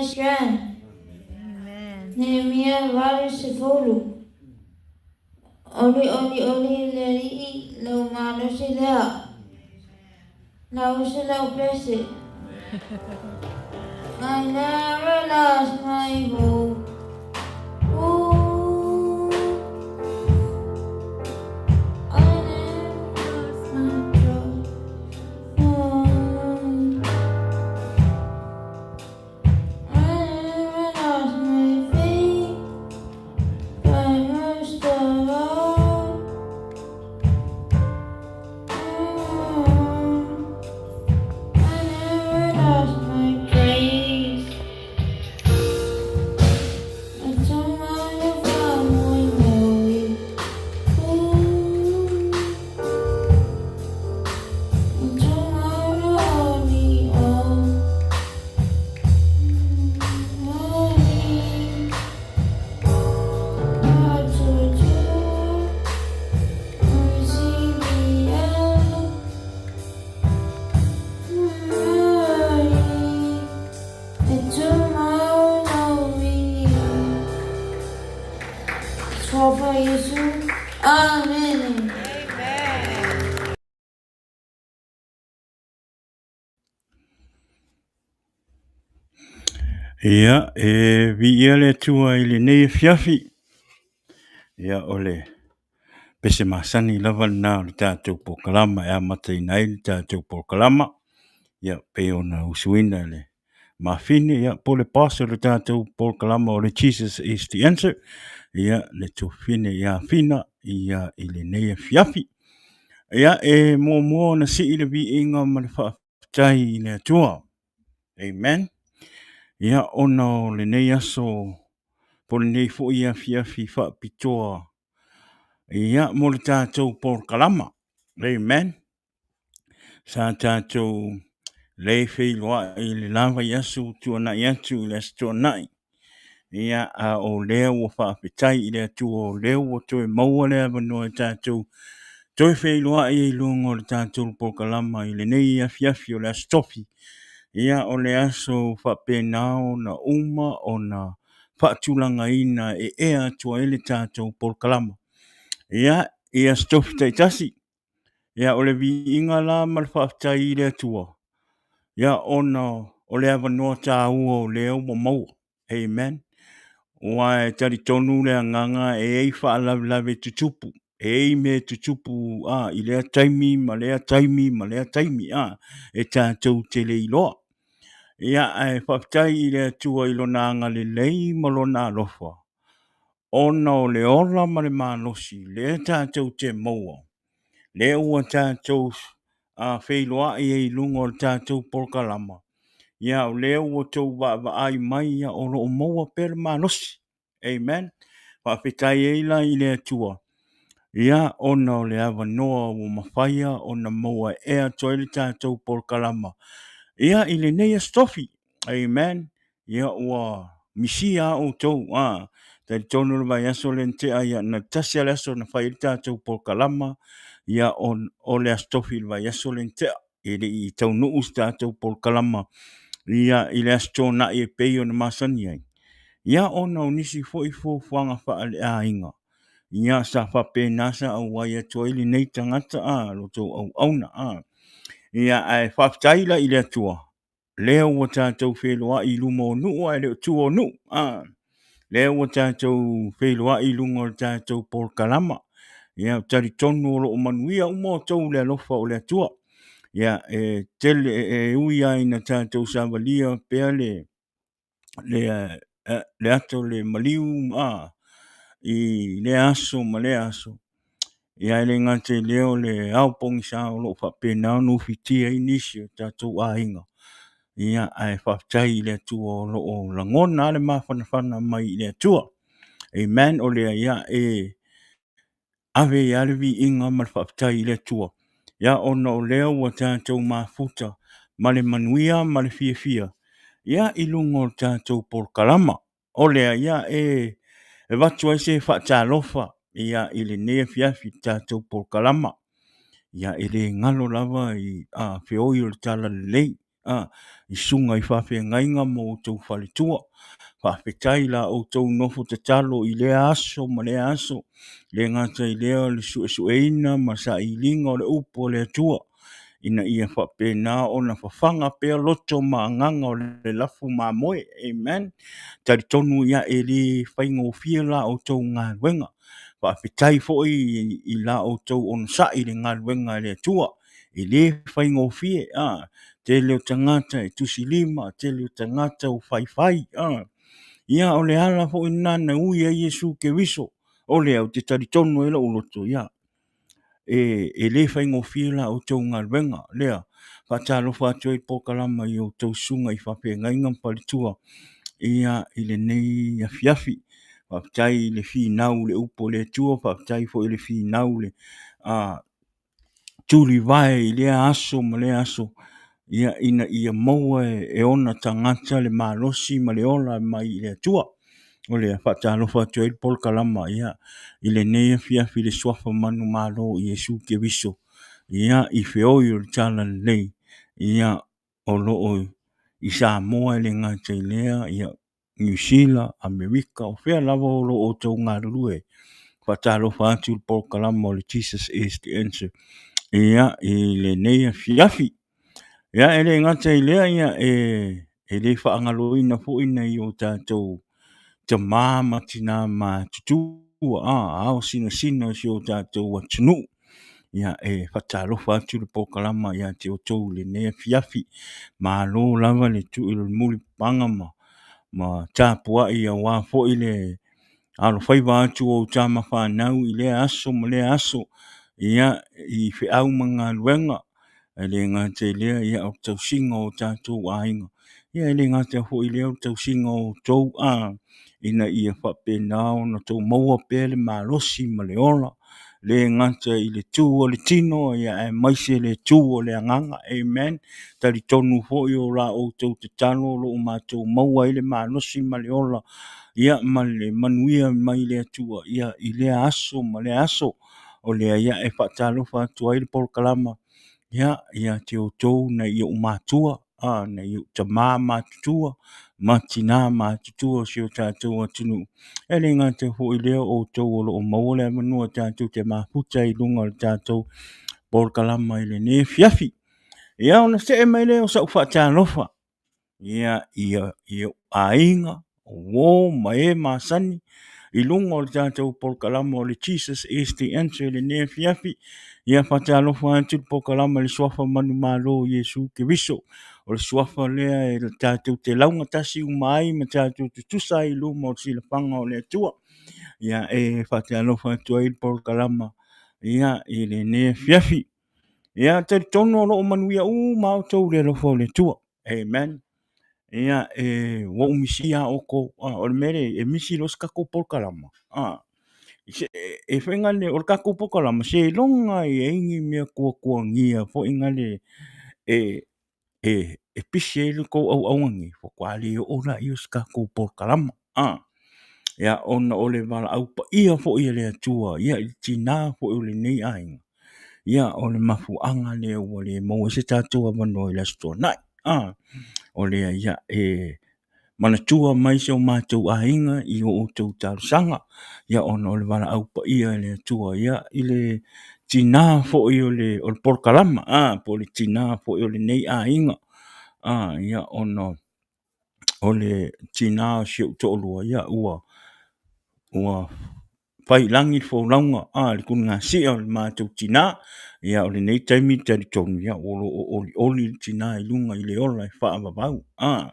strength. Nehemia 8:10. Oli oli oli le Alii lou malosi lea. Lausi lau pese. I never lost my hope. Ooh, I never lost my trust. Oh, I never lost my faith, but most of all, oh, I never lost my grace. I told my family, ooh, I told my oh, honey, I told you, I see the end. And tomorrow me. Tror på Jesu. Amen. Ia, e viia le Atua i lenei afiafi. Ia, o le pese masani lava lena o le tatou polokalama e amataina ai le tatou polokalama. Ia, pei ona usuina e le mafine, ia, po o le boss o le tatou polokalama o le Jesus is the answer. Ia, le tuafafine ia Fina, ia, i lenei afiafi. Ia, e muamua ona sii le viiga ma le faafetai i le Atua. Amen. Ia, ona o lenei aso, po o lenei foi afiafi faapitoa, ia, mo le tatou polokalama. Amen. Sa tatou le feiloai i le la vaiaso tuanai atu i le Aso Toonai. Ia, a o lea ua faafetai i le Atua o lea ua toe maua le avanoa e tatou toe feiloai ai i luga o le tatou polokalama i lenei afiafi o le Aso Tofi. Ia, o le aso faapena ona uma ona faatulagaina e ea atu ai le tatou polokalama. Ia, i Aso Tofi taitasi, ia o le viiga la ma le faafetai i le Atua, ia ona o le avanoa taua o lea ua maua. Amen. Aua e talitonu le agaga e i ai faalavelave tutupu, e i ai mea tutupu a, i lea taimi ma lea taimi ma lea taimi a, e tatou te le iloa. Ia, ae faafetai i le Atua i lona agalelei ma lona alofa, ona o le ola ma le malosi lea tatou te maua, lea ua tatou feiloai ai i luga o le tatou polokalama, ia o lea ua outou vaavaai mai, ia o lo o maua pea le malosi. Amen. Faafetai ai la i le Atua, ia ona o le avanoa ua mafai ona maua e atu ai le tatou polokalama, ia i lenei Aso Tofi. Amen. Ia ua misia lava outou. A, talitonu le vaiaso lea na tea, ia na tasi lava le aso na fai ai le tatou polokalama, ia o, o le Aso Tofi i le vaiaso lea na tea. E le i taunuu se tatou polokalama ia i le Aso Toonai e pei ona masani ai. Ia ona o nisi foi fuafuaga faaleaiga, ia sa faapena sa auai atu ai lenei tagata, a, lo outou auauna, a. Ia ae faafetai la i le Atua, lea ua tatou feiloai i luma o nuu ae le o tua o nuu. A, lea ua tatou feiloai i luga o le tatou polokalama. Ia, talitonu o lo o manuia uma outou i le alofa o le Atua. Ia, e tele, e ui lava ina tatou savalia pea le, le, le ato le maliu a, i lea aso ma lea aso. Ia e le gata i lea o le ao pogisa o lo o faapena ona ufitia ai nisi o tatou aiga. Ia, ae faafetai i le Atua o lo o lagona lava le mafanafana mai i le Atua. Amen. O lea, ia, e ave ai lava le viiga ma le faafetai i le Atua. Ia, ona o lea ua tatou mafuta ma le manuia ma le fiafia, ia, i luga o le tatou polokalama. O lea, ia, e avatu ai se faatalofa, ia, i lenei afiafi i le tatou polokalama. Ia, e le galo lava i feoi o le Talalelei. a, i susuga i faafeagaiga ma outou faletua. Faafetai i la outou nofo tatalo i lea aso ma lea aso, e le gata i lea o le suesueina ma sailiga o le upu a le Atua, ina ia faapena ona fafaga pea loto ma agaga o le lafu mamoe. Amen. Talitonu ia e le faigofie la outou galuega. Faafetai foi i la outou onosai i le galuega a le Atua. E le faigofie, a, tele o tagata e tusilima, tele o tagata ua faifai, a. Ia, o le ala foi lena na ui ai Iesu Keriso, o lea ou te talitonu ai lou loto, ia, e le faigofie la outou galuega lea. Faatalofa atu ai i polokalama i outou susuga i faafeagaiga ma faletua, ia, i lenei afiafi. Faafetai i le finau i le upu a le Atua, faafetai foi i le finau i le tulivae i lea aso ma lea aso, ia, ina ia maua e ona tagata le malosi ma le ola mai i le Atua. O lea faatalofa atu ai le polokalama ia, i lenei afiafi i le suafa manumalo o Iesu Keriso, ia, i feoi o le Talalelei, ia, o lo o i Samoa e le gata i lea, ia, Niu Sila, Amerika, o fea lava o lo o outou galulue. Faatalofa atu i le polokalama o le Jesus is the Answer ia, i lenei afiafi. Ia, e le gata i lea, ia, e le faagaloina foi nai o tatou tamā ma tinā matutua, a, ao sinasina o si o tatou atunuu. Ia, e faatalofa atu le polokalama ia te outou i lenei afiafi. Malo lava le tui o le mulipapaga ma tapuai aua foi le alofaiva atu o ou tama fanau i lea aso ma lea aso, ia, i feau ma galuega. E le gata i lea, ia, o le tausiga o tatou aiga, ia e le gata foi i lea o le tausiga o outou, a, ina ia faapena ona outou maua pea le malosi ma le ola, le gata i le tu o le tino, aemaise le tu o le agaga. Amen. Talitonu foi o la outou tatalo o lo o matou maua ai le malosi ma le ola, ia, ma le manuia mai le Atua, ia, i lea aso ma lea aso. O lea, ia, e faatalofa atu ai le polokalama, ia, ia te outou nai ou matua, a, nai ou tamā matutua ma tinā matutua o si o tatou atunuu. E le gata foi i lea o outou o lo o maua le avanoa tatou te mafuta i luga o le tatou polokalama i lenei afiafi. Ia, ona see mai lea o sau faatalofa ia, i ou aiga, o uo ma e masani i luga o le tatou polokalama o le Jesus is the Answer i lenei afiafi. Ia, faatalofa atu le polokalama i le suafa manumalo o Iesu Keriso. O le suafa lea e tatou te laugatasi uma ai ma tatou tutusa ai i luma o le silafaga o le Atua. Ia, e faatalofa atu ai le polokalama, ia, i lenei afiafi. Ia, talitonu o lo o manuia uma outou i le alofa o le Atua. Amen. Ia, e, ua ou misia lava outou. Ah, o le mea lea, e misi loa se tatou polokalama. Ah, se, e foi ngale, o le tatou polokalama, seiloga e i ai ni mea tuatuagia foi ngale e, e pisi ai le tou auauna nei, faatoa le oo lea o se tatou polokalama. Ah, ia, ona o le valaau paia foi a le Atua, ia, i le tina foi o lenei aiga, ia, o le mafuaaga lea ua le maua ai se tatou avanoa i le Aso Toonai. Ah, o lea, ia, e manatua mai si o matou aiga i o outou talosaga, ia, ona o le valaau paia e le Atua, ia, i le tina foi o le polokalama, a, po o le tina foi o lenei aiga, a, ia, ona o le tina o si ou toalua, ia, ua fai i lagi le folauga a le tuligasia o le matou tina. Ia, o lenei taimi talitonu, ia, o lo o olioli le tina i luga i le ola e faavavau. A,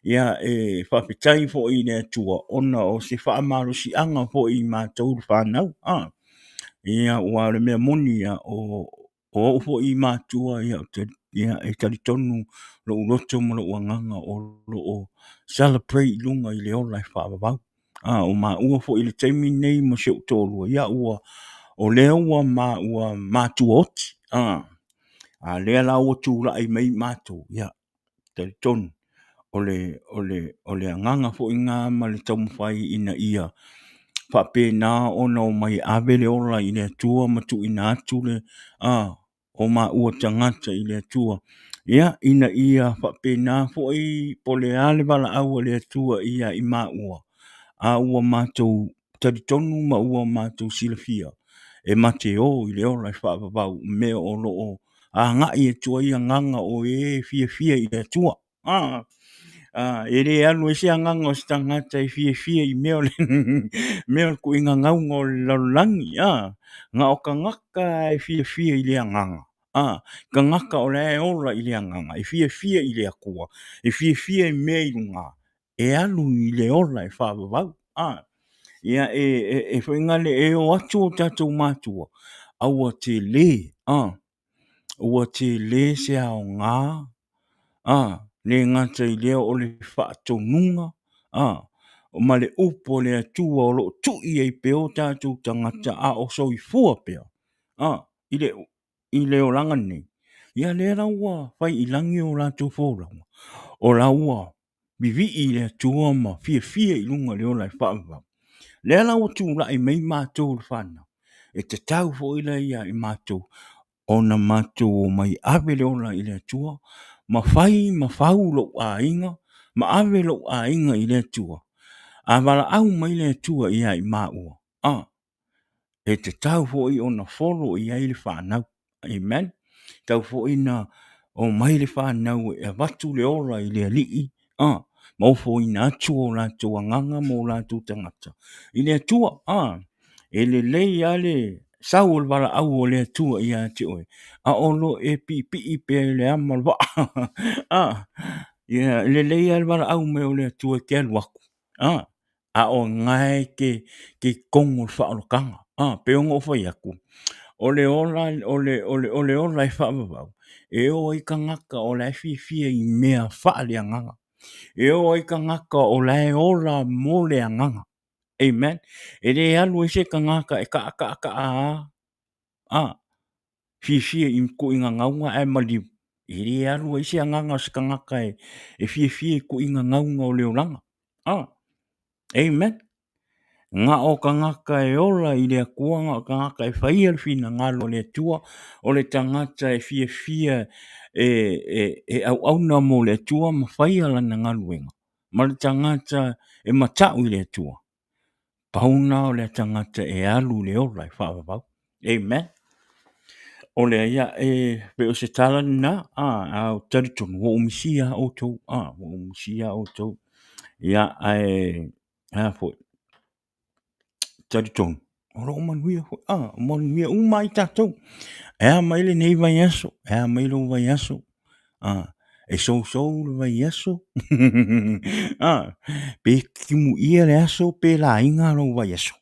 ia, e faafetai foi i le Atua ona o se faamalosiaga foi i matou le fanau. A, ia, aua o le mea moni, ia, o ou foi matua, ia, ia, e talitonu lou loto ma lou agaga o lo o celebrate i luga i le ola e faavavau. A, o maua foi i le taimi lenei ma si ou toalua, ia ua, o lea ua maua matua oti. A, a lea la ua tulai mai matou, ia, talitonu, o le, o le, o le agaga foi lena ma le taumafai ina ia faapena ona omai e ave le ola i le Atua ma tuuina atu le, a. o maua tagata i le Atua. Ia, ina ia faapena foi po o le a le valaau a le Atua ia i maua, a ua matou talitonu ma ua matou silafia, e ma te o i le ola e faavavau mea o lo o agai atu ai agaga o e fiafia i le Atua. E le alu ai se agaga o se tagata e fiafia i mea o le mea o le tuuaiga gauga o le lalolagi, na o tagata e fiafia i le agaga, tagata o la e ola i le agaga, e fiafia i le Atua, e fiafia i mea i luga, e alu i le ola e faavavau. Ia e foi nale e o atu o tatou matua, a ua tele, ua tele se aoga, le gata i lea o le faatonuga, ma le upu a le Atua o lo o tui ai pea o tatou tagata a o soifua pea, i le olaga lenei. Ia lea la ua fai i lagi o latou folauga, o la ua vivii i le Atua ma fiafia i luga o le ola e faavavau. Lea la ua tulai mai matou le fanau, e tatau foi la ia i matou ona matou omai e ave le ola i le Atua, ma fai ma fau lou aiga, ma ave lou aiga i le Atua. A valaau mai le Atua ia i maua, e tatau foi ona follow i ai le fanau. Amen. Tatau foi ona omai le fanau e avatu le ola i le Alii, ma ofoina atu o latou agaga ma o latou tagata i le Atua. E lelei lava le sau o le valaau a le Atua ia te oe, a o lo o e piipii pea i le ama o le vaa. E lelei lava le valaau mai o le Atua e te alu atu, a o lena e te i totonu o le faaolataga. E pei ona ou fai atu, o le ola e faavavau, e o ai tagata o la e fiafia i mea faaleagaga. E o ai tagata o la e ola mo le agaga. Amen. E le alu ai se tagata e taa taa taa lava, fiafia i tuuaiga gauga ae maliu. E le alu ai se agaga o se tagata e fiafia i tuuaiga gauga o le olaga. Amen. Na o tagata e ola i le Atua, na o tagata e faia le finagalo o le Atua, o le tagata e fiafia e auauna mo le Atua ma faia lana galuega, ma le tagata e matau i le Atua. Pau lena o le tagata e alu i le ola e faavavau. Amen. O lea, ia, e pei o se tala lena, a ou te talitonu ua ou misia lava outou, ua ou misia lava outou. Ia, ae, a foi, talitonu, o lo o manuia foi, manuia uma ai tatou. E a mai lenei vaiaso, e a mai lou vaiaso, e sousou le vaiaso, pe timuia le aso pe laina lou vaiaso.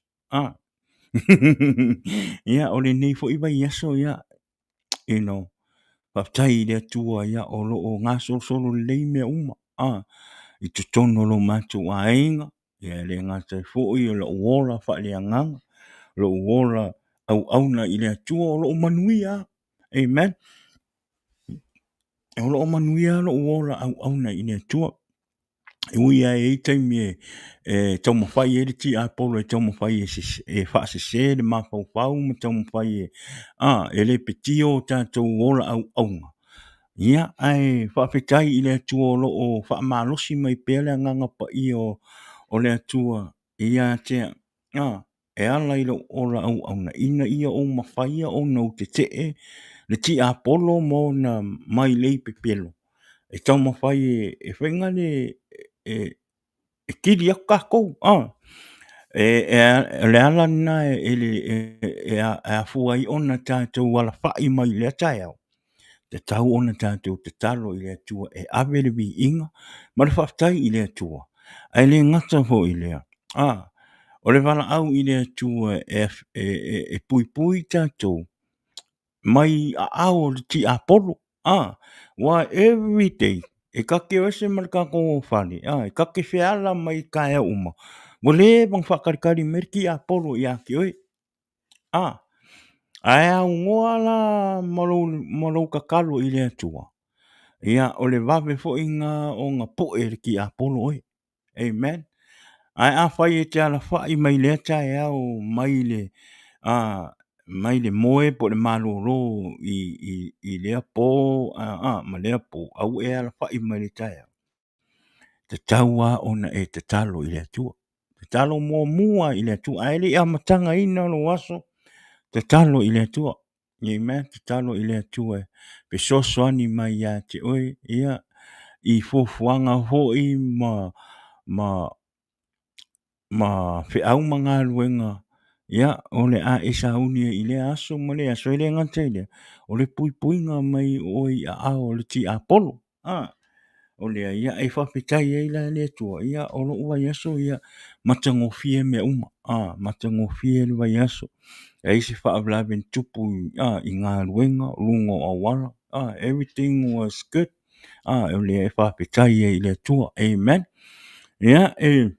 Ia, o lenei foi vaiaso, ia, you know, faafetai i le Atua, ia, o lo o gasolosolo lelei mea uma, i totonu o lo matou aiga, ia e le gata ai foi o lou ola faaleagaga, lou ola auauna i le Atua, o lo o manuia lava. Amen. O lo o manuia lou ola auauna i le Atua. E ui lava e i ai taimi e taumafai ai le tiapolo e taumafai e faasese le mafaufau ma taumafai e, e lepetia o tatou ola auauna. Ia, ae faafetai i le Atua o lo o faamalosi mai pea le Agaga Paia o le Atua ia te au, e ala i lou ola auauna ina ia ou mafaia ona ou tetee le tiapolo ma ona mailei pepelo e taumafai e fai le e kili atu tatou. O le ala lena e afua ai ona tatou alafai mai i lea taeao, e tatau ona tatou tatalo i le Atua e ave le viiga ma le faafetai i le Atua. Ae le gata foi i lea, o le valaau i le Atua e puipui tatou mai aao o le tiapolo, aua every day e ta te o ese ma le tatou fale, e ta te feala mai i taeao uma, ua leva ona faatalitali mai le tiapolo ia te oe. Ae aunoa la ma lou tatalo i le Atua, ia o le vave foi lena ona po'e e le tiapolo oe. Amen. Ae afai e te alafai mai lea taeao mai le mai le moe po o le malolo i lea po ma lea po, a ua e alafai mai i le taeao, tatau lava ona e tatalo i le Atua. Tatalo muamua i le Atua, ae le i amatagaina lou aso, tatalo i le Atua. Amen. Tatalo i le Atua e fesoasoani mai ia te oe, ia, i fuafuaga foi ma feau ma galuega, ia, o le a e sauni ai i lea aso ma lea aso. E le gata i lea, o le puipuiga mai o oe i aao o le tiapolo. A, o lea, ia, e faafetai ai la i le Atua, ia, o lou vaiaso, ia, matagofie mea uma, a, matagofie le vaiaso. E leai se faalavelave na tupu i galuega, o luga o auala, a, everything was good. A, o lea e faafetai ai i le Atua. Amen. Ia, e,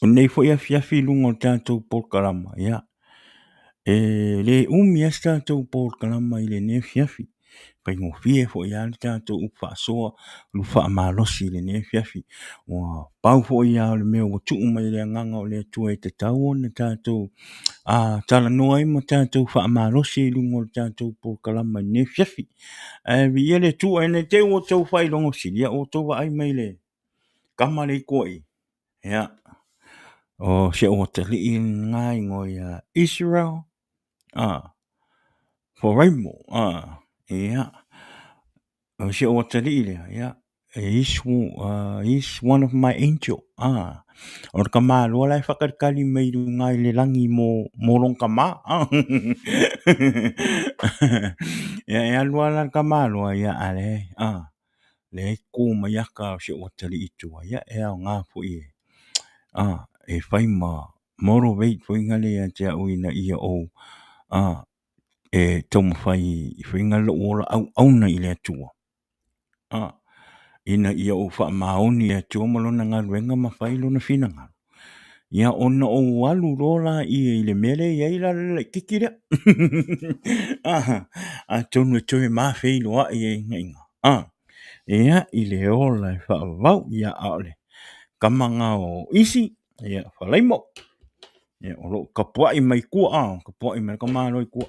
o lenei foi afiafi i luga o le tatou polokalama, ia, e le umi lava se tatou polokalama i lenei afiafi. Faigofie foi lava le tatou upu faasoa, upu faamalosi i lenei afiafi. Ua pau foi lava o le mea ua tuu mai e le Agaga o le Atua e tatau ona tatou talanoa ai ma tatou faamalosi i luga o le tatou polokalama i lenei afiafi. Ae viia le Atua, ina ne i te i ua outou faailoga fesili, ia ua outou vaai mai i le tama lea i tua i i. Ia, o si ou atalii lena e igoa ia Israel Faraimo. Ia, o si ou atalii lea, ia, he's one of my angel. O le tamaloa la e faatalitali mai i luga i le lagi mo lona tama. Ia e alu lava la le tamaloa, ia a o lea lea e tu mai ata o si ou atalii i tua, ia e aoga foi e fai ma motivate foi lea ia te au ina ia ou e taumafai e fai lou ola auauna i le Atua, ina ia ou faamaoni i le Atua ma Lona galuega ma fai Lona finagalo. Ia ona ou alu loa lea i le mea lea e i ai la le laitiiti lea. Atonu e toe ma feiloai ai i ina. Ia, i le ola e faavavau. Ia, a o le tama lena o Isi, ia, Falaimo. Ia, o lo o tapuai mai tua, tapuai mai le tamaloa i tua.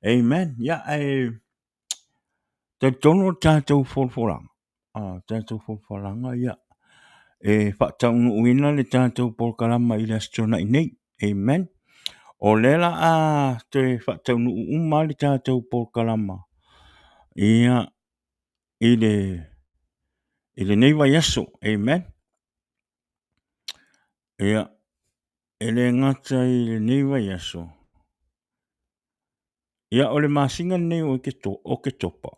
Amen. Ia, ae talitonu le tatou folafolaga, tatou folafolaga, ia, e faataunuuina le tatou polokalama i le Aso Toonai nei. Amen. O lea la a toe faataunuu uma le tatou polokalama, ia, i lenei vaiaso. Amen. Ia, e le gata i lenei vaiaso, ia o le masina lenei o Oketopa,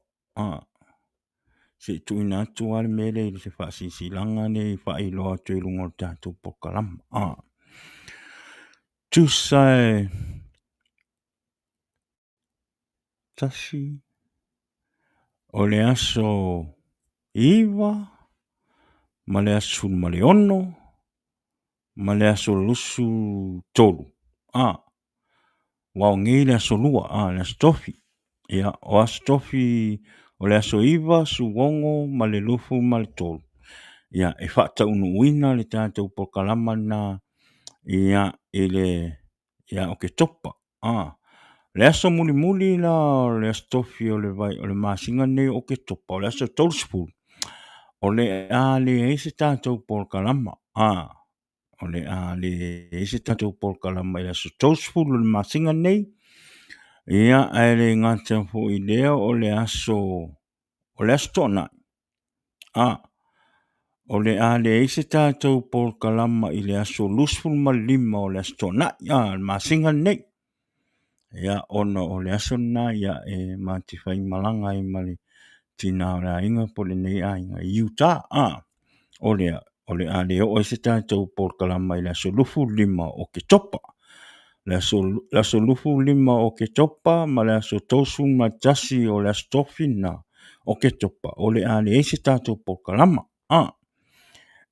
se i tuuina atu lava le mea lea i se faasilasilaga lea e faailoa atu i luga o le tatou polokalama. Tusa e 1, o le aso 9 ma le aso 16 ma le aso 23. A, ua ao nei le aso 2, a, le aso Tofi. Ia, o aso Tofi o le aso 9, 16 ma le 23. Ia, e faataunuuina le tatou polokalama lena ia, i le ia Oketopa. A, le aso mulimuli la o le aso Tofi o le vai o le masina lenei o Oketopa, o le aso 30, o le a leai se tatou polokalama. A, o le a leai se tatou polokalama i le aso 30 o le masina lenei. Ia, ae le gata foi i lea, o le aso, o le aso Toonai, a, o le a leai se tatou polokalama i le aso 25 o le aso Toonai, a, le masina lenei. Ia, ona o le aso lena, ia, e ma te faimalaga ai ma le tina o le aiga po o lenei aiga i Utah, a, o lea, o le a le oo ai se tatou polokalama i le aso 25 o Oketopa. Le aso, le aso 25 o Oketopa ma le aso 31 o le aso Tofi lena o Oketopa, o le a leai se tatou polokalama. A,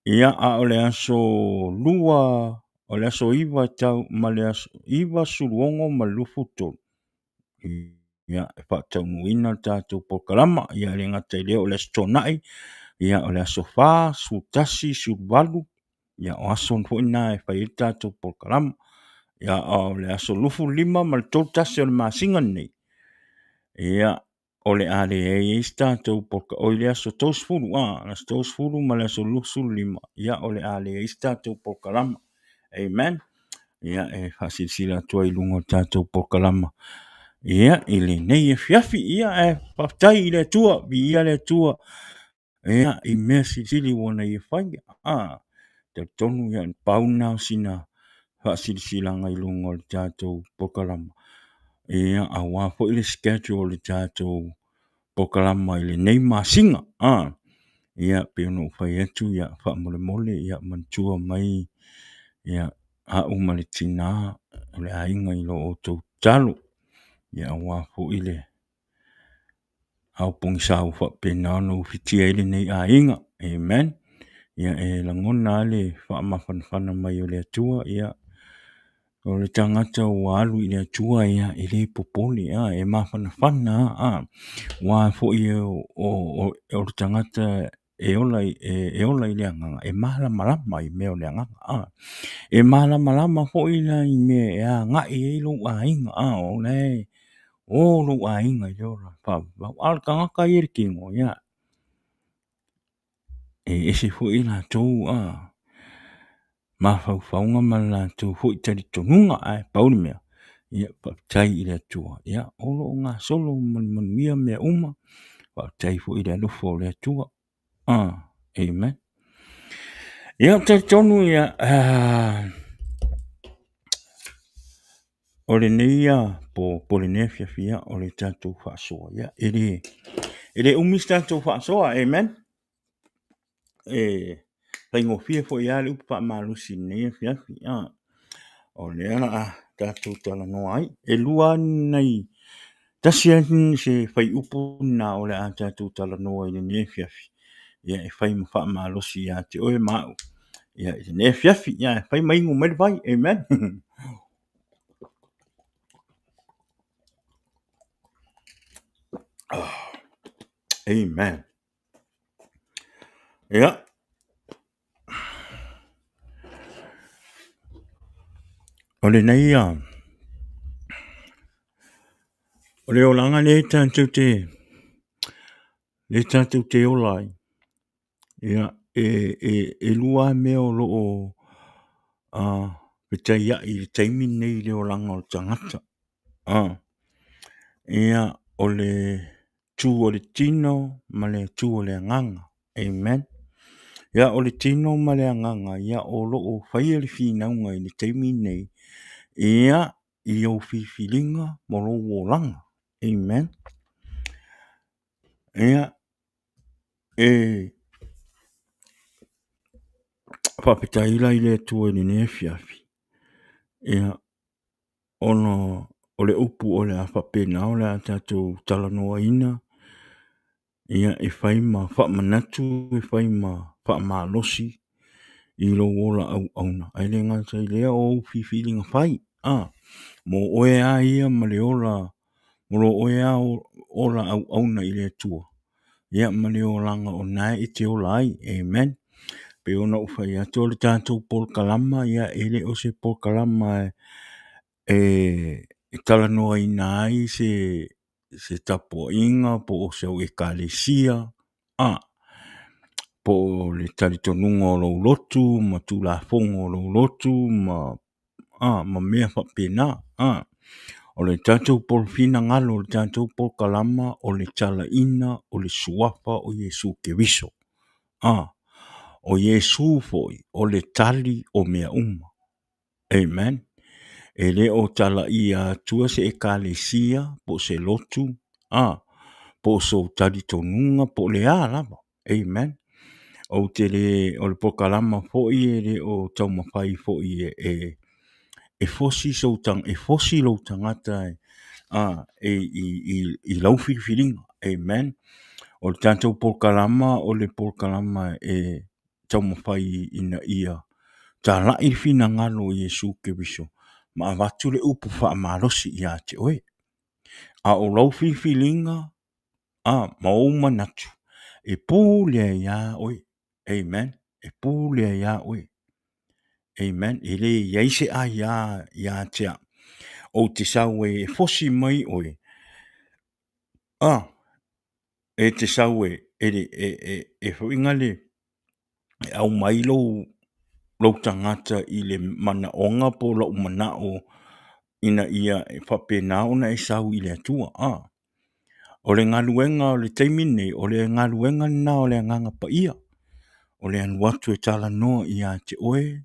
ia, a o le aso 2, o le aso 9 tau ma le aso 9, 16 ma le 23, ia, e faataunuuina le tatou polokalama. Ia, e le gata i lea o le aso Toonai, ia, o le aso 4, 11, 18, ia, o aso foi na e fai ai le tatou polokalama. Ia, o le aso 25 ma le 31 o le masina lenei, ia, o le a leai ai se tatou poloka, oi le aso 30, a, aso 30 ma le aso 25, ia, o le a leai se tatou polokalama. Amen. Ia, e faasilasila atu ai i luga o le tatou polokalama, ia, i lenei afiafi. Ia, ae faafetai i le Atua, viia le Atua, ia, i mea silisili ua na ia faia. A, talitonu, ia, pau lena o sina faasilasilaga i luga o le tatou polokalama, ia, aua foi le schedule o le tatou polokalama i lenei masina. A, ia, pei ona ou fai atu, ia, faamolemole, ia, manatua mai, ia, au ma le tina o le aiga i lo outou tatalo, ia, aua foi le ao pogisa ua faapena ona ufitia ai lenei aiga. Amen. Ia e lagona lava le faamafanafana mai o le Atua, ia o le tagata ua alu i le Atua, ia e le popole, a, e mafanafana lava, a, aua foi o le tagata e ola e ola i le agaga, e malamalama i mea o le agaga, a. E malamalama foi la i mea e agai i ai lou aiga, a, o la e o lou aiga i le ola faavavau. A o le tagata ia i le tino, ia, e ese foi latou a, mafaufauga ma le latou foi talitonuga. Ae pau le mea, ia, faafetai i le Atua, ia, o lo o gasolo ma le manuia mea uma. Faafetai foi i le alofa o le Atua. Amen. Ia, ou te talitonu, ia, o lenei po po lenei afiafi, ia, o le tatou faasoa, ia, e le umi se tatou faasoa, amen. E faigofie foi lava le upu faamalosi i lenei afiafi, a o lea o le a tatou talanoa ai. E lua lava nai, tasi lava se fuaiupu lena o le a tatou talanoa i lenei afiafi, ia e fai ma faamalosi ia te oe ma au ia i lenei afiafi. Ia fai ma inu mai le vai, amen. Amen. Ia. O lenei a, o le olaga lea tatou te, lea tatou te ola ai, ia, e lua lava mea o lo o fetaiai i le taimi lenei i le olaga o le tagata. Ia, o le tu o le tino ma le tu o le agaga. Amen. Ia, o le tino ma le agaga, ia, o lo o faia le finauga i le taimi lenei, ia, i ou filifiliga ma lou olaga. Amen. Ia, e faafetai la i le Atua i lenei afiafi, ia, ona o le upu o le a faapena o le a tatou talanoaina, ia e fai ma faamanatu, e fai ma faamalosi i lou ola auauna. Ae le gata i lea o ou filifiliga fai, a, mo oe lava ia ma le ola, mo lo oe lava ola auauna i le Atua, ia ma le olaga o lena e te ola ai. Amen. Pei ona ou fai atu o le tatou polokalama, ia e le o se polokalama e talanoaina ai se tapuaiga po o se au Ekalesia, a, po o le talitonuga o lou lotu ma tulafono o lou lotu ma a, ma mea faapena. A, o le tatou finagalo o le tatou polokalama o le talaina o le suafa o Iesu Keriso. A, o Iesu foi o le tali o mea uma. Amen. E le o talaia atua se Ekalesia po o se lotu, a, po o sou talitonuga po o le a lava. Amen. Ou te le, o le polokalama foi e le o taumafai foi e, e fosi sou e fosi lou tagata e, a, e, i, i, i lau filifiliga. Amen. O le tatou polokalama o le polokalama e taumafai ina ia talai le finagalo o Iesu Keriso ma avatu le upu faamalosi ia te oe. A o lau filifiliga a, ma ou manatu, e pule ai lava oe. Amen. E pule ai lava oe. Amen. E le i ai se aia ia te au. Ou te sau e fosi mai oe. Ah, e te sau e, e, e, e, e foi ngale, e au mai lou, lou tagata i le manaoga po lou manao ina ia e faapena ona e sau i le Atua. Ah, o le galuega o le taimi lenei, o le galuega lena o le Agaga Paia, o le alu atu e talanoa ia te oe,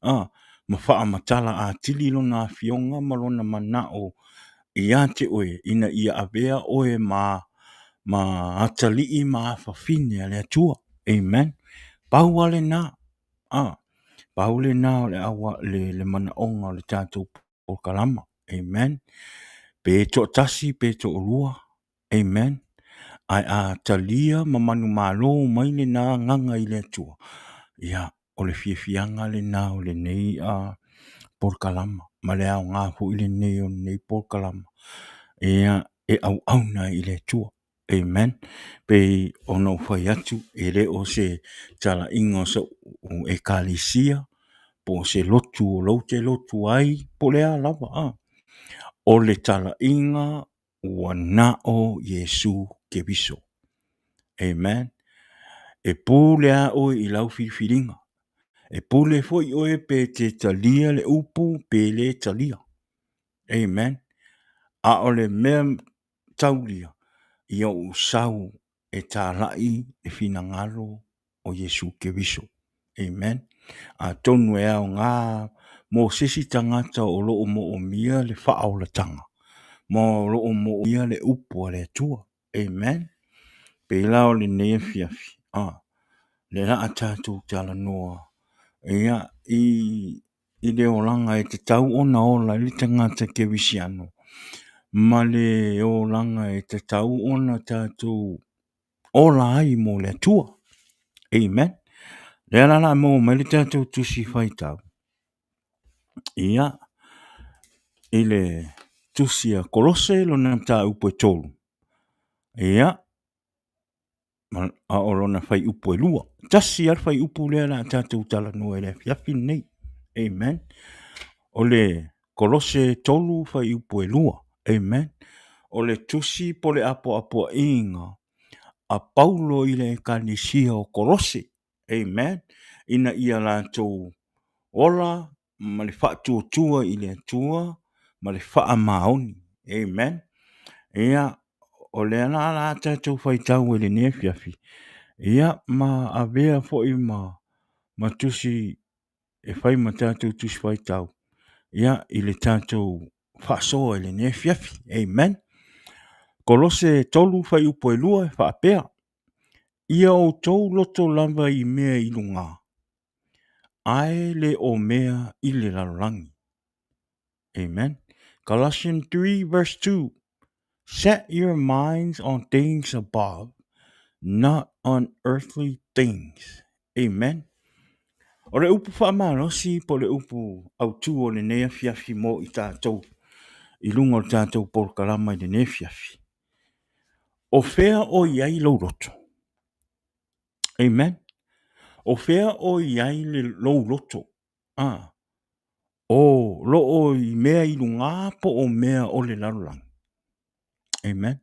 a, ma faamatala atili lona afioga ma lona manao ia te oe, ina ia avea oe ma, ma atalii ma afafine a le Atua. Amen. Pau lava lena, a, pau lena o le, aua, le, le manaoga o le tatou polokalama. Amen. Pe toatasi pe toalua. Amen. Ae a talia ma manumalo mai lena agaga i le Atua, ia, o le fiafiaga lena o lenei a polokalama, ma le aoga foi lenei o lenei polokalama, ia, e auauna i le Atua. Amen. Pei ona ou fai atu, e le o se talaiga o sou ekalesia, po o se lotu o lou te lotu ai, po o le a lava, a. O le talaiga ua na o Iesu Keriso. Amen. E pule a oe i lau filifiliga. E pule foi oe pe te talia le upu pe le talia. Amen. A o le mea taulia, ia ou sau e talai le finagalo o Iesu Keriso. Amen. Atonu e aoga mo se isi tagata o lo o moomia le faaolataga, ma o lo o moomia le upu a le Atua. Amen. Pei la o lenei afiafi, a, le laa tatou talanoa, ia, i, i le olaga e tatau ona ola ai le tagata kerisiano, ma le olaga e tatau ona tatou ola ai mo le Atua. Amen. Lea la la maua mai le tatou tusi faitau. Ia, i le tusi a Kolose lona mataupu e 3. Ia, a o lona fuaiupu e 2. Tasi lava le fuaiupu lea o le a tatou talanoa i le afiafi lenei. Amen. O le Kolose 3 fuaiupu e 2. Amen. O le tusi po o le apoapoaiga a Paulo i le ekalesia o Kolose. Amen. Ina ia latou ola ma le faatuatua i le Atua ma le faamaoni. Amen. Ia, o lea la la tatou faitau i lenei afiafi, ia ma avea foi ma, ma tusi e fai ma tatou tusi faitau, ia, i le tatou faasoa i lenei afiafi. Amen. Kolose 3 fuaiupu e 2 e faapea, Ia outou loto lava i mea i luga, ae le o mea i le lalolagi. Amen. Colossians 3 verse 2 Set your minds on things above, not on earthly things. Amen. O le upu faamalosi po o le upu autu o lenei afiafi mo i tatou i luga o le tatou polokalama i lenei afiafi. O fea o i ai lou loto? Amen. O fea o i ai le lou loto? Ah. O lo o i mea i luga po o mea o le lalolagi. Amen.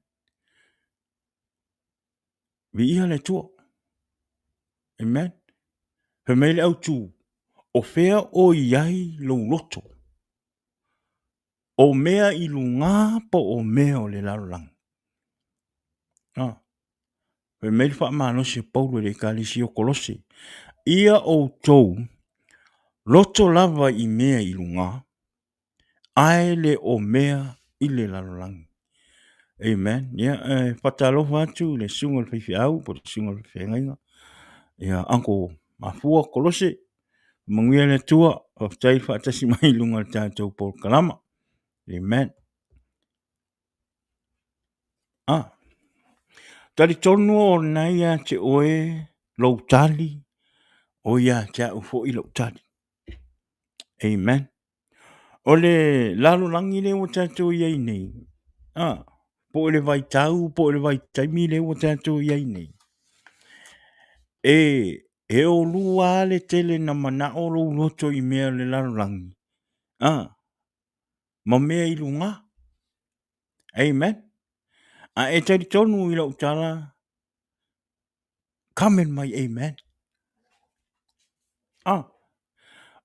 Viia le Atua. Amen. Fai mai le autu, o fea o i ai lou loto? O mea i luga po o mea o le lalolagi? Ah. Fai mai le faamalosi o Paulo i le ekalesia o Kolose, Ia outou loto lava i mea i luga, ae le o mea i le lalolagi. Amen. Ia, e faatalofa atu i le susuga i le faifeau po o le susuga i le faifeagaiga. Ia, Uncle Mafua Kolose, manuia le Atua, faafetai le faatasi mai i luga o le tatou polokalama. Amen. Ah. Talitonu o lena ia te oe lou tali, o ia te au foi lou tali. Amen. O le lalolagi lea ua tatou i ai nei, ah, po o le vaitau, po o le vaitaimi lea ua tatou i ai nei, e E olua a le tele na manao lou loto i mea o le lalolagi, a, ma mea i luga. Amen. A e talitonu i lau tala, comment mai amen. Ah,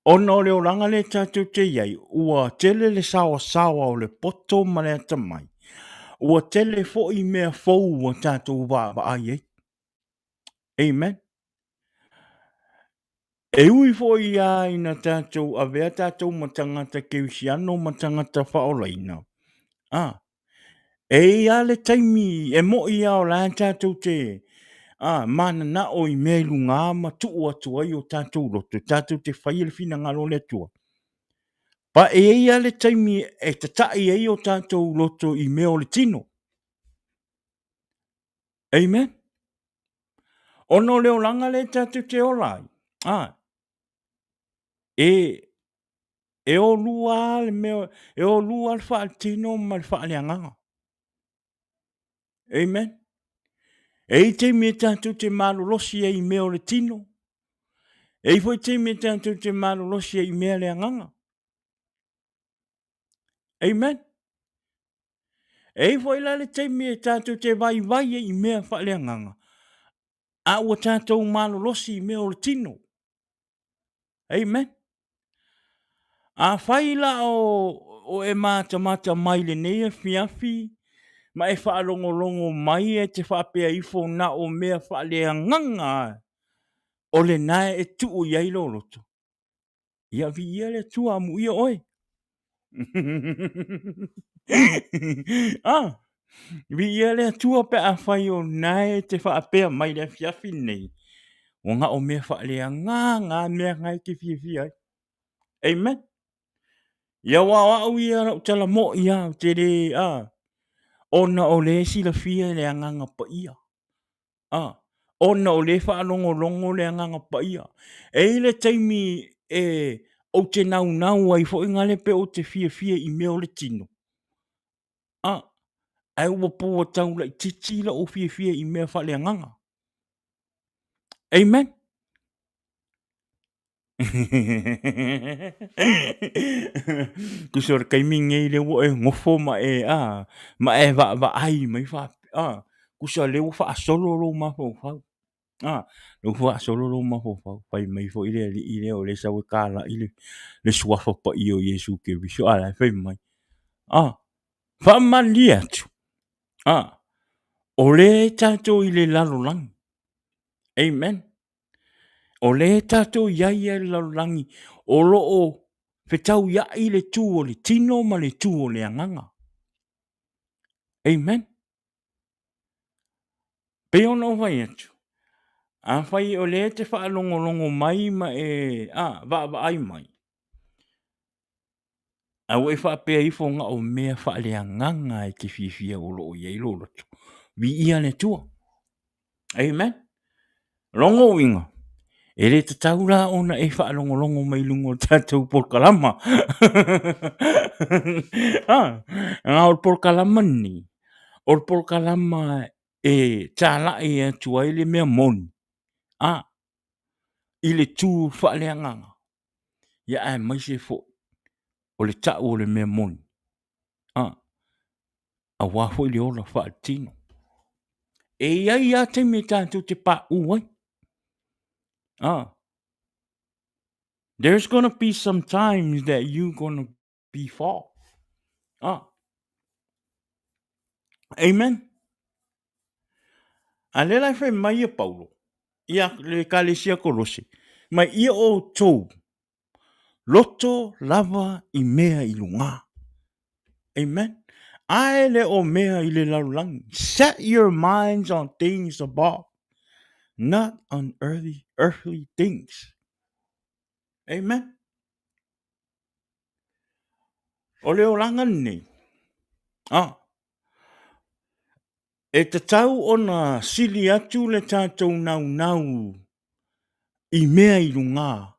ona o le olaga lea tatou te i ai, ua tele le saoasaoa o le poto ma le atamai, ua tele foi mea fou ua tatou vaavaai ai. Amen. E ui foi lava ina tatou avea tatou ma tagata kerisiano ma tagata faaolaina, a, e i ai lava le taimi e moni lava o la e tatou te a, mananao i mea i luga ma tuu atu ai o tatou loto tatou te faia le finagalo o le Atua. But e i ai lava le taimi e tatai ai o tatou loto i mea o le tino. Amen. Ona o le olaga lea tatou te ola ai, a, e, e olua lava le mea, e olua le faaletino ma le faaleagaga. Amen. E i taimi e tatou te malolosi ai i mea o le tino, e i foi taimi e tatou te malolosi ai i mea le agaga. Amen. E i foi la le taimi e tatou te vaivai ai i mea faaleagaga, a ua tatou malolosi i mea o le tino. Amen. Afai la o, o e matamata mai lenei afiafi ma e faalogologo mai e te faapea ifo na o mea faaleagaga o lena e tuu i ai lou loto, Ia viia le Atua, amuia oe. ah, viia le Atua pe afai o lena e te faapea mai le afiafi lenei, ua na o mea faaleagaga mea na e te fiafia ai. Amen. Ia aua o au ia lau tala moi lava, ou te le, ah, ona o lea e silafia e le Agaga Paia. A, ona o lea e faalogologo le Agaga Paia. E i ai le taimi e ou te naunau ai foi nale pe ou te fiafia i mea o le tino. A, ae ua pau ua tau laitiiti lou fiafia i mea faaleagaga. Amen. Tusa o le taimi lenei lea ua e nofo ma e, a, ma e vaavaai mai faapea, a, tusa o lea ua faasolo lou mafaufau, a, lea ua faasolo lou mafaufau. Fai mai foi le alii lea o lea e sau e talai le suafa paia o Iesu Keriso, a o la e fai mai, a, faamalie atu, a, o lea tatou i le lalolagi. Amen. O lea tatou i ai i le lalolagi o lo o fetauiai le tu o le tino ma le tu o le agaga. Amen. Pei ona ou fai atu, afai o lea e te faalogologo mai ma e a, vaavaai mai, a ua e faapea ifo na o mea faaleagaga e te fiafia o lo o i ai lou loto, viia le Atua. Amen. Lona uiga, e le tatau la ona e faalogologo mai i luga o le tatou polokalama. ah, na o le polokalama lenei, o le polokalama e talai atu ai le mea moni, ah, i le tu faaleagaga, ia aemaise foi o le tau o le mea moni. Ah, aua foi le ola faaletino. E i ai lava taimi e tatou te paʻu ai. Ah. There's gonna be some times that you gonna be fall. Ah. Amen. A lea la e fai mai e Paulo, ia le Ekalesia Kolose, mai ia outou loto lava i mea i luga. Amen. A e le o mea i le lalolagi. Set your minds on things above, not on earthly, earthly things. Amen. O le olaga lenei, ah, e tatau ona sili atu le tatou naunau i mea i luga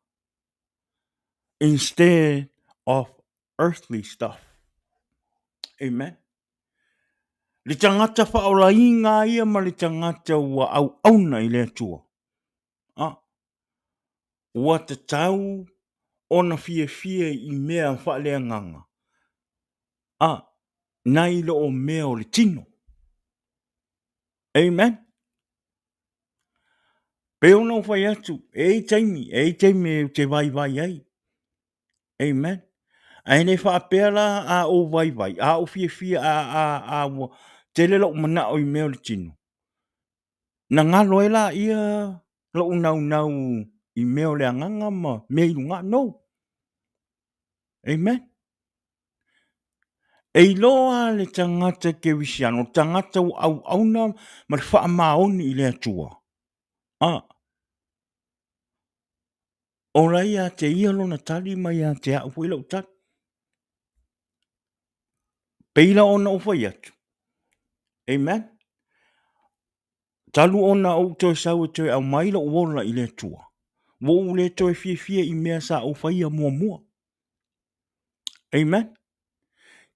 instead of earthly stuff. Amen. Le tagata faaolaina ia ma le tagata ua auauna i le Atua. Ah. Ua tatau ona fiafia i mea faaleagaga, a, nai lo o mea o le tino. Amen. Pei ona ou fai atu, e i ai taimi, e i ai taimi ou te vaivai ai. Amen. Ae le faapea la a ou vaivai, a ou fiafia, a, a, a ua tele lou manao i mea o le tino, na galo ai laia lou naunau i mea o le agaga ma mea i luga. No. Amen. E iloa le tagata kerisiano, o le tagata ua auauna ma le faamaoni i le Atua. A. O la ia te ia lona tali ma ia te au foi lau tali. Pei la ona ou fai atu, amen, talu ona ou toe sau e toe aumai lou ola i le Atua, ua ou le toe fiafia i mea sa ou faia muamua. Amen.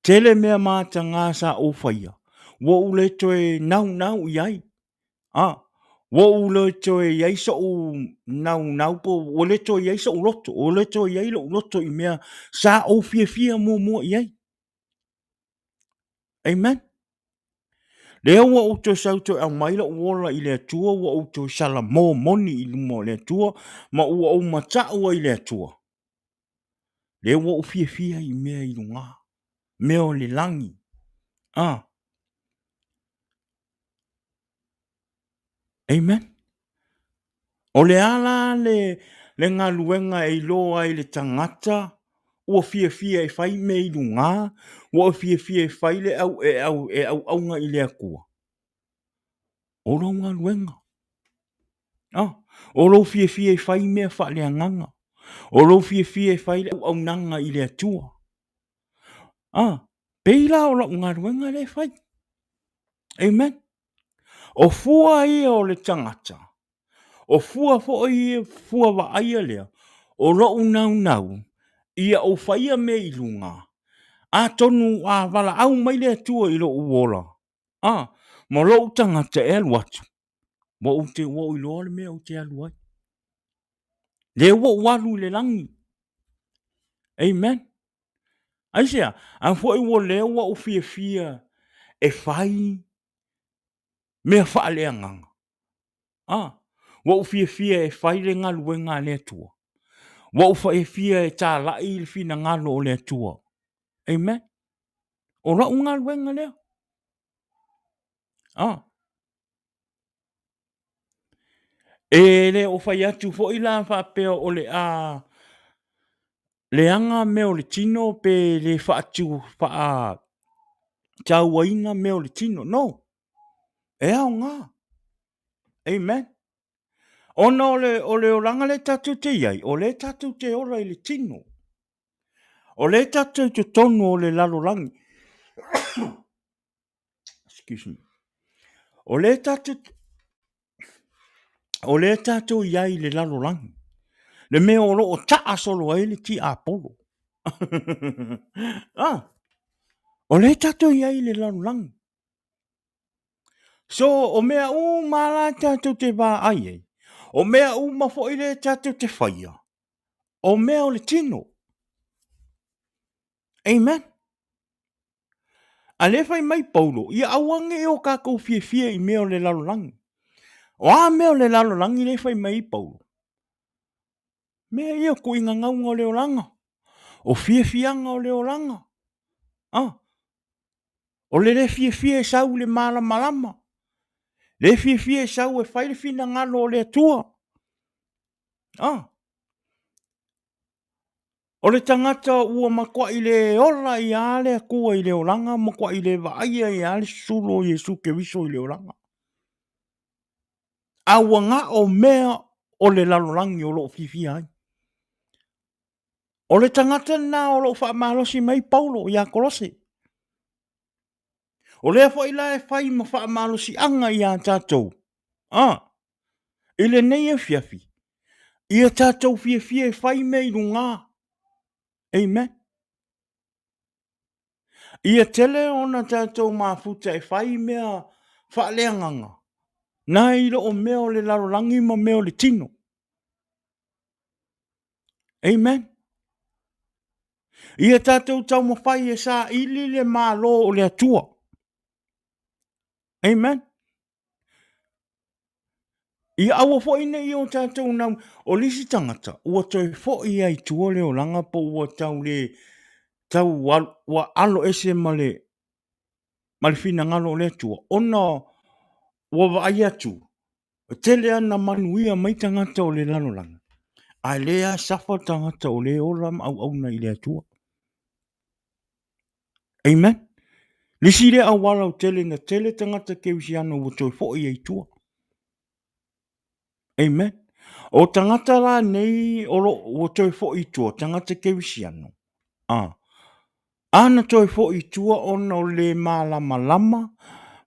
Tele mea mataga sa ou faia, ua ou le toe naunau i ai. Ah, ua ou le toe i ai soʻu naunau po ua le toe i ai soʻu loto, ua le toe i ai loʻu loto i mea sa ou fiafia muamua i ai. Amen. Lea ua ou toe sau toe aumai loʻu ola i le Atua, ua ou toe salamo moni i luma o le Atua, ma ua ou mata'u ai i le Atua. Lea ua ou fiafia i mea i luga, mea o le lagi. Ah. Amen. O le a la le, le galuega e iloa ai le tagata ua fiafia e fai mea i luga, ua fiafia e fai le au, e au, e auauna i le Atua. O lou galuega. Ah, o lou fiafia e fai mea faaleagaga. O lou fiafia e fai le auaunaga i le Atua. Ah, pei la o lau galuega lea e fai. Amen. O fua ia o le tagata, o fua foi ia, fua vaaia lea, o lou naunau ia ou faia mea i luga, atonu a valaau mai le Atua i lou ola, a, ma lou tagata e alu atu, ua ou te, ua ou iloa le mea ou te alu ai. Lea ua ou alu i le lagi. Amen. Aisea? A foi ua lea ua ou fiafia e fai mea faaleagaga. A, ua ou fiafia e fai le galuega a le Atua. Ua ou fiafia e talai le finagalo o le Atua. Amen. O lau galuega lea. A. E le o fai atu foi la faapea o le a leaga mea o le tino pe le faatu faatauaina mea o le tino. No. E aoga. Amen. Ona o le, o le olaga lea tatou te i ai, o lea tatou te ola i le tino. O lea tatou i totonu o le lalolagi. Excuse me. O lea tatou o lea tatou i ai i le lalolagi. Le mea o lo o taa solo ai le tiapolo. ah, o lea tatou i ai i le lalolagi. So, o mea uma la tatou te vaai ai, o mea uma foi lea tatou te faia, o mea o le tino. Amen. A lea fai mai Paulo, ia aua ne i o tatou fiafia i mea o le lalolagi. O a mea o le lalolagi lea fai mai ai Paulo? Mea ia kuiga gauga o le olaga, o fiafiaga o le olaga. Ah, o le le fiafia e sau i le malamalama, le fiafia e sau e fai le finagalo o le Atua. Ah, O le tagata ua matuai le ola ia le Atua i le olaga, matuai le vaaia ia le susulu o Iesu Keriso i le olaga. A ua gao mea o le lalolagi o lo o fiafia ai. O le tagata lena o lo o faamalosi mai Paulo ia Kolose. O lea foi la e fai ma faamalosiaga ia tatou. Ah, i lenei afiafi, ia tatou fiafia e fai mea i luga. Amen. Ia tele ona tatou mafuta e fai mea faaleagaga, nai lo o mea o le lalolagi ma mea o le tino. Amen. Ia tatou taumafai e saili le Malo o le Atua. Amen. Ia aua foi ne i o tatou nau, o le isi tagata ua toe foi ai tua le olaga po ua tau le tau alu, ua alo ese ma le ma le finagalo o le Atua ona ua vaai atu e tele ana manuia mai tagata o le lalolagi, ae le a safa tagata o le ola ma auauna i le Atua. Amen. Le isi lea auala o tele na tele tagata kerisiano ua toe foi ai tua. Amen. O tagata la nei o lo ua toe foi i tua, tagata kerisiano, a, a na toe foi i tua ona o le malamalama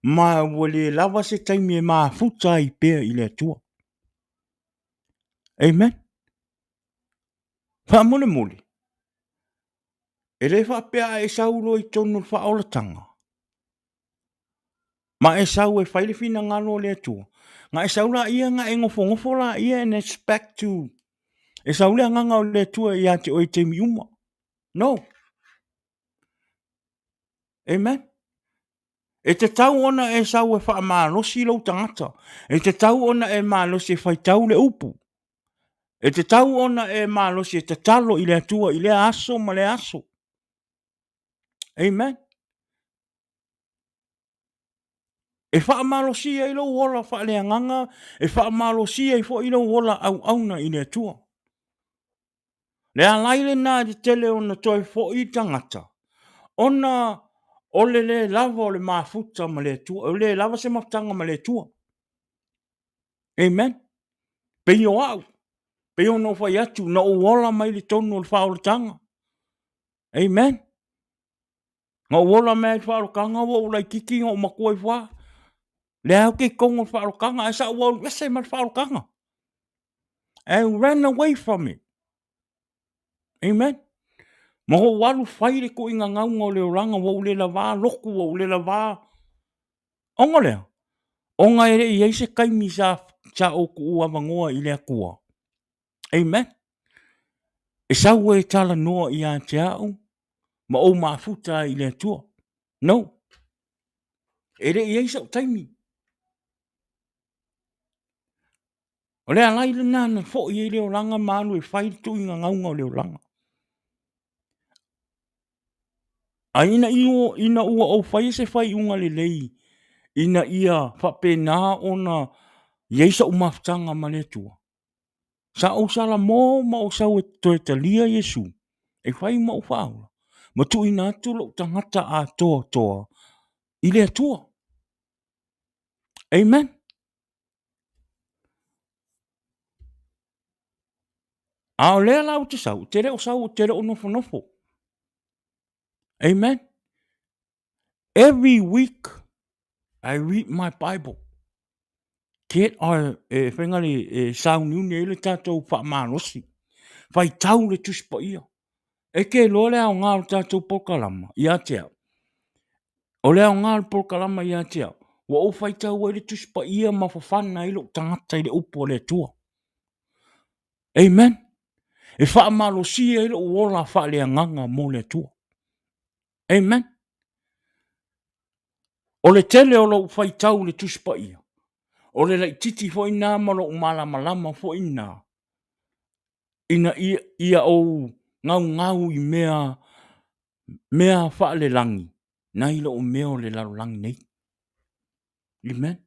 ma ua le lava se taimi e mafuta ai pea i le Atua. Amen. Faamolemole, e le faapea a e sau loa i totonu o le faaolataga, ma e sau e fai le finagalo o le Atua, na e sau laia na e nofonofo laia and expect to e sau le agaga o le Atua ia te oe i taimi uma. No. Amen. E tatau ona e sau e faamalosi lou tagata. E tatau ona e malosi e faitau le upu. E tatau ona e malosi e tatalo i le Atua i lea aso ma lea aso. Amen. E faamalosia ai lou ola faaleagaga, e faamalosia ai foi lou ola auauna i le Atua. Le alai lena e tele ona toe foi tagata, ona o le le lava o le mafuta ma le Atua, o le lava se mafutaga ma le Atua. Amen. Pei o au, pei ona ou fai atu, na ou ola mai le tonu o le faaolataga. Amen. Na ou ola mai le faaolataga ua ou laititi na ou matua ifo lava. Lea ou te i totonu o le faaolataga ae sa ou alu ese ma le faaolataga. I ran away from it. Amen. Ma ou alu fai le tuuina gauga o le olaga ua ou le lavā lotu, ua ou le lavā. Ona o lea, ona e le i ai se taimi sa, sa ou tuu avanoa i le Atua. Amen. E sau e talanoa ia te au ma ou mafuta ai i le Atua. No. E le i ai sau taimi. O le alai lena na foi ai le olaga ma alu e fai le tuuina gauga o le olaga. A ina, ina ua ou faia se faiuga lelei ina ia faapena ona i ai sou mafutaga ma le Atua, Sa ou salamo ma ou sau e toe talia Iesu e fai ma ou faaola, ma tuuina atu lou tagata atoatoa i le Atua. Amen. A o lea la ou te sau, ou te le o sau, ou te le o nofonofo. Amen. Every week I read my Bible. Get our, e whainga le, e sauniuni ai le tātou whaamalosi. Whaitau le Tusi Paia. E ke loa le aoga o le tātou polokalama ia te au. O le aoga o le polokalama ia te au, ua ou faitau ai le Tusi Paia ma fafana ai lou tagata i le upu a le Atua. Amen. E faamalosia ai lou ola faaleagaga mo le Atua. Amen. O le tele o lou faitau i le Tusi Paia, o le laititi foi na ma lou malamalama foi na, ina ia, ia ou gaugau i mea, mea faalelagi, nai lou mea o le lalolagi nei. Amen.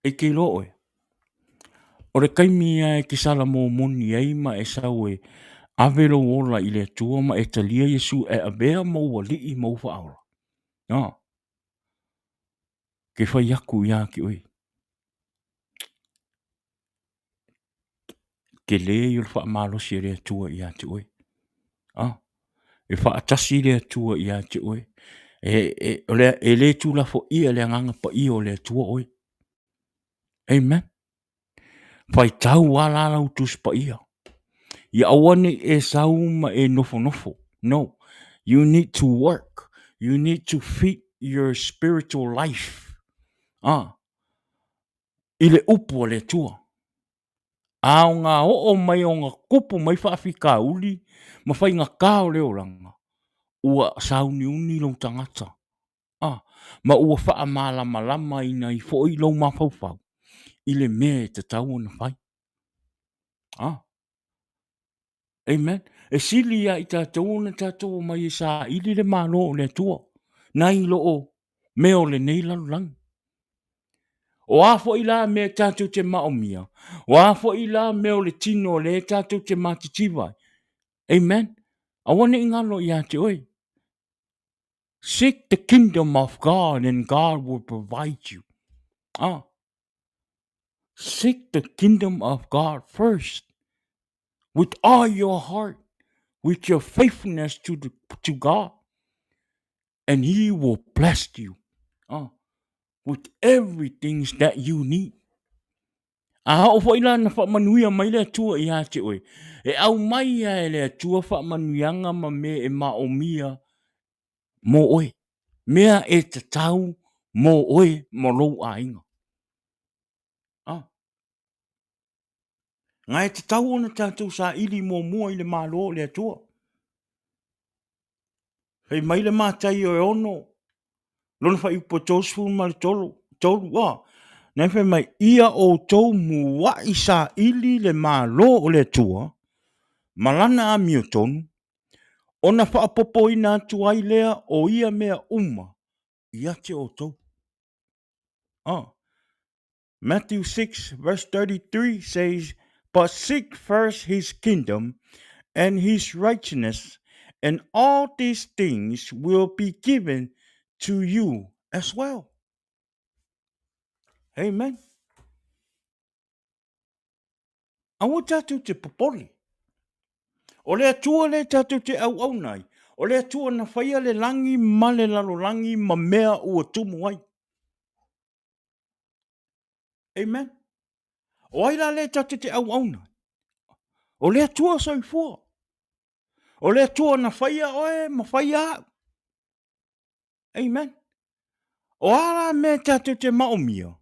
E te iloa oe, o le taimi lava e te salamo moni ai ma e sau e ave lou ola i le Atua ma e talia Iesu e avea ma ou alii ma ou faaola, a, ke fai atu ia te oe, tele ia o le faamalosi a le Atua ia te oe. A, e faatasi le Atua ia te oe. E, e, o le, e le tulafoia le agaga paia o le Atua oe. Amen. Faitau a la lau Tusi Paia. Ia aua ne i e sau ma e nofonofo. No. You need to work. You need to feed your spiritual life. Ah, i le upu a le Atua. A ona oo mai ona tupu mai faafitauli ma faigata o le olaga, ua sauniuni lou tagata, a, ma ua faamalamalamaina ai foi lou mafaufau i le mea e tatau ona fai. A. Amen. E sili ia i tatou ona tatou omai e saili le Malo o le Atua, nai lo o mea o lenei lalolagi. O a foi la mea tatou te maomia, o a foi la mea o le tino o lea tatou te matitiva ai, amen, aua ne i galo ia te oe. Seek the kingdom of God and God will provide you. Ah. Seek the kingdom of God first with all your heart, with your faithfulness to, the, to God, and He will bless you with everything that you need. A oo foi la na faamanuia mai le Atua ia te oe, e aumai lava e le Atua faamanuiaga ma mea e maomia mo oe, mea e tatau mo oe ma lou aiga. Ah. Na e tatau ona tatou saili muamua i le Malo o le Atua. Fai mai le Mataio e ono, lona fuaiupu e 33, tolu, a. Na fai mai, ia outou muai saili le Malo o le Atua ma lana amiotonu, ona faaopoopoina atu ai lea o ia mea uma ia te outou. Ah. Matthew 6 verse 33 says, But seek first his kingdom and his righteousness, and all these things will be given to you as well. Amen. Aua tatou te popole. O le Atua lea tatou te auauna ai, o le Atua na faia le lagi ma le lalolagi ma mea ua tumu ai. Amen. O ai la lea tatou te auauna? O le Atua soifua. O le Atua na faia oe ma faia au. Amen. O a la mea tatou te maomia,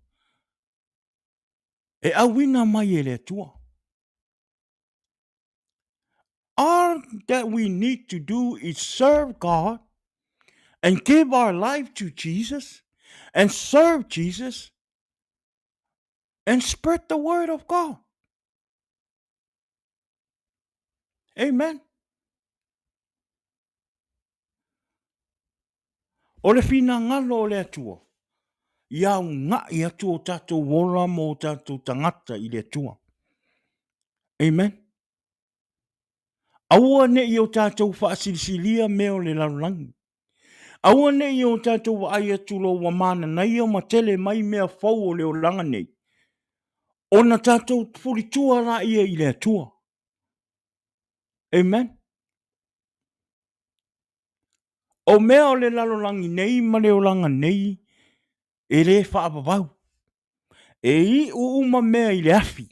e auina mai e le Atua. All that we need to do is serve God and give our life to Jesus and serve Jesus and spread the word of God. Amen. O le finagalo o le Atua, ia unaʻi atu o tatou ola ma o tatou tagata i le Atua. Amen. Aua ne i o tatou faasilisilia mea o le lalolagi. Aua ne i o tatou vaai atu loa ua mananaia ma tele mai mea fou o le olaga nei, ona tatou fulitua laia i le Atua. Amen. O mea o le lalolagi nei ma le olaga nei, e le faavavau. E iu uma mea i le afi.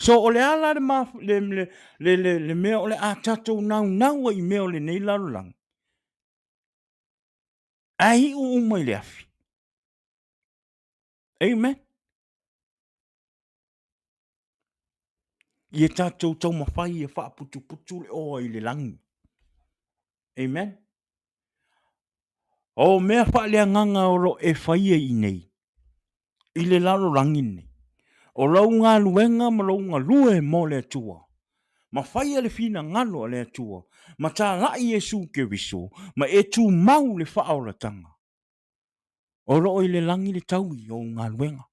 So o le a la le, le, le, le, le, le mea o le a tatou naunau ai i mea o lenei lalolagi? Ae iu uma i le afi. Amen. Ia tatou taumafai e faaputuputu le oa i le lagi. Amen. O mea faaleagaga o lo o e faia i inei, i le lalolagi lenei, o lau galuega ma lou galue mo le Atua, ma faia le finagalo a le Atua, ma talai Iesu Keriso, ma e tumau le faaolataga, o lo o i le lagi le taui o ou galuega.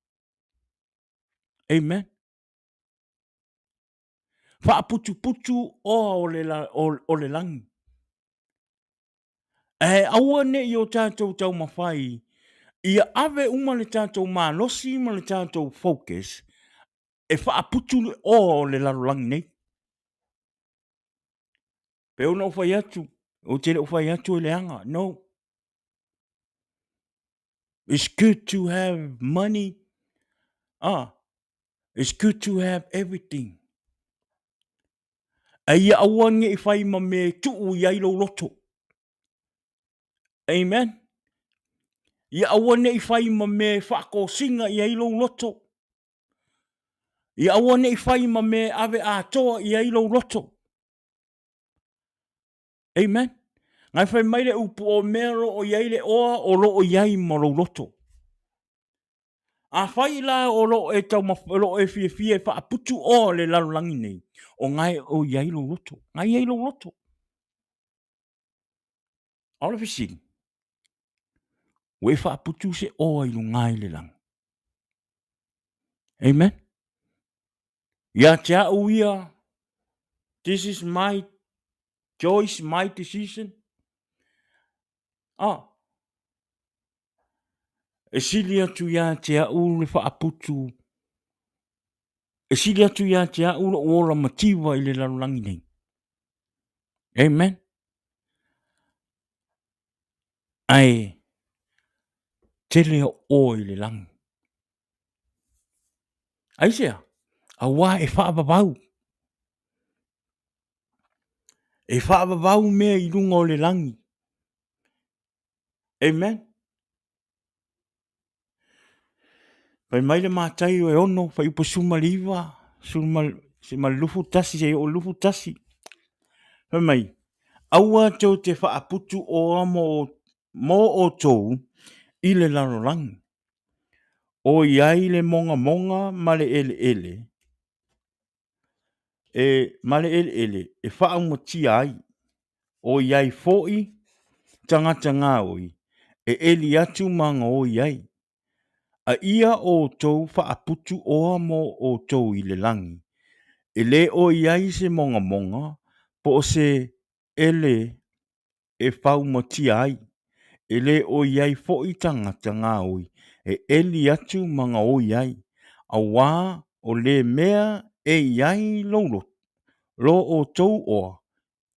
Amen. Faaputuputu oa o le, o, o le lagi. Ae aua ne i o tatou taumafai ia ave uma le tatou malosi ma le tatou focus e faaputu le oa o le lalolagi nei. Pe ona ou fai atu, ou te le o fai atu e leaga. No. It's good to have money. Ah, it's good to have everything. A ia aua ne i fai ma me tuu i ai lou loto. Amen. Ia aua ne i fai ma me faatosina i ai lou loto. Ia aua ne i fai ma mea e ave atoa i ai lou loto. Amen. Ngai fai mai le upu o mea o lo o i ai le oa o lo o i ai ma lou loto. Afai la o lo o e taumaf, o lo o e fiafia e faaputu oa le lalolagi nei, o gae o i ai lou loto. Gae i ai lou loto. A o le fesili, ua e faaputu se oa i luga i le lagi? Amen. Ia te au ia, this is my choice, my decision. Ah, e sili atu ia te au le faaputu, e sili atu ia te au lou ola mativa i le lalolagi nei. Amen. Ae tele o oe i le lagi. Aisea? Auā e faavavau. E faavavau mea i luga o le lagi. Amen. Fai mai le Mataio e 6, fuaiupu 19, 11 seia oo i le 21. Fai mai, aua tou te faaputu oa mo outou i le lalolagi, o i ai le mogamoga ma le eleele, e ma le eleele e faaumatia ai, o i ai foi tagata gaoi e eli atu ma gaoi ai. A ia outou faaputu oa mo outou i le lagi, e le o i ai se mogamoga po o se ele e faumatia ai, e le o i ai foi tagata gaoi e eli atu ma gaoi ai, auā o le mea e i ai lou loto, lo outou oa,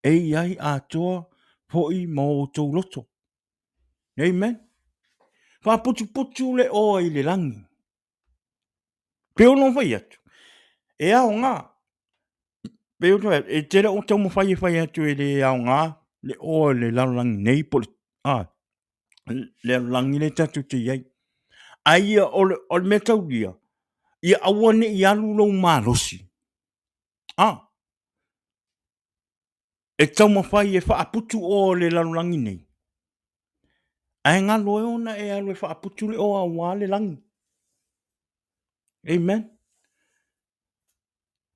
e i ai atoa foi ma outou loto. Amen. Faaputuputu le oa i le lagi. Pei ona ou fai atu, e aoga. Pei ona fai atu, e tele o taumafai e fai atu e le aoga le oa i le lalolagi nei po o le, a, le lalolagi lea tatou te i ai. Ae ia, o le, o le mea taulia, ia aua ne i alu lou malosi, a, e taumafai e faaputu oa o le lalolagi nei, ae galo e ona e alu e faaputu le oa aua le lagi. Amen.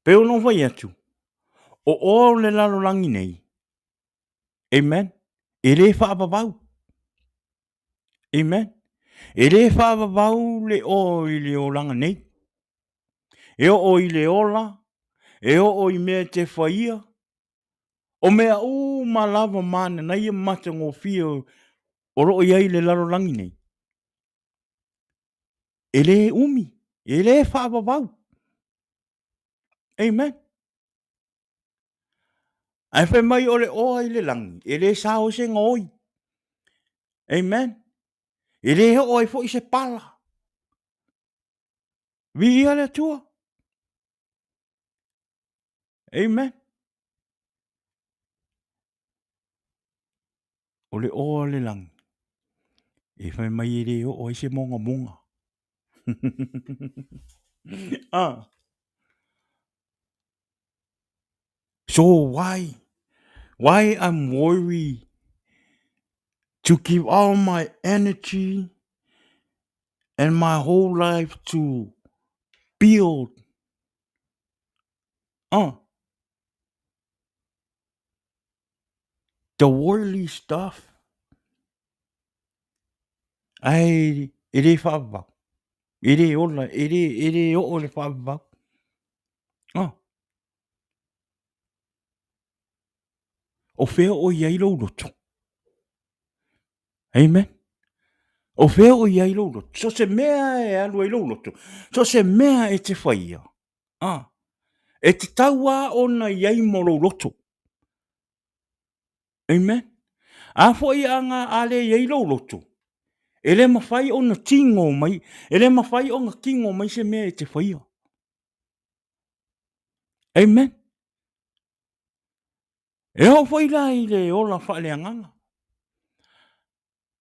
Pei ona ou fai atu, o oa o le lalolagi nei, amen, e le faavavau. Amen. E le faavavau le oa i le olaga nei. E oo i le ola, e oo i mea e te faia, o mea uma lava mananaia ma matagofie o lo o i ai i le lalolagi nei, e le umi, e le faavavau. Amen. Ae fai mai o le oa i le lagi, e le sao ai se gaoi. Amen. E le oo ai foi se pala. Viia le Atua. Amen. O le oa o le lagi, e fai mai e le oo ai se mogamoga. ah. So why, why I'm worried to give all my energy and my whole life to build the worldly stuff. Ae e le faavavau. E le ola, e le, e le oo le faavavau. Oh. O fea o i ai lou loto? Amen. O fea o i ai lou loto? So se mea e alu ai lou loto. So se mea e te whaia. Ah. E te tauā ona i ai mo lou loto. Amen. A foi a ngā a le i ai lou loto, e le mawhai ona tingo mai, e le mawhai ona kingo mai se mea e te whaia. Amen. E oo foi la i le ola faaleagaga.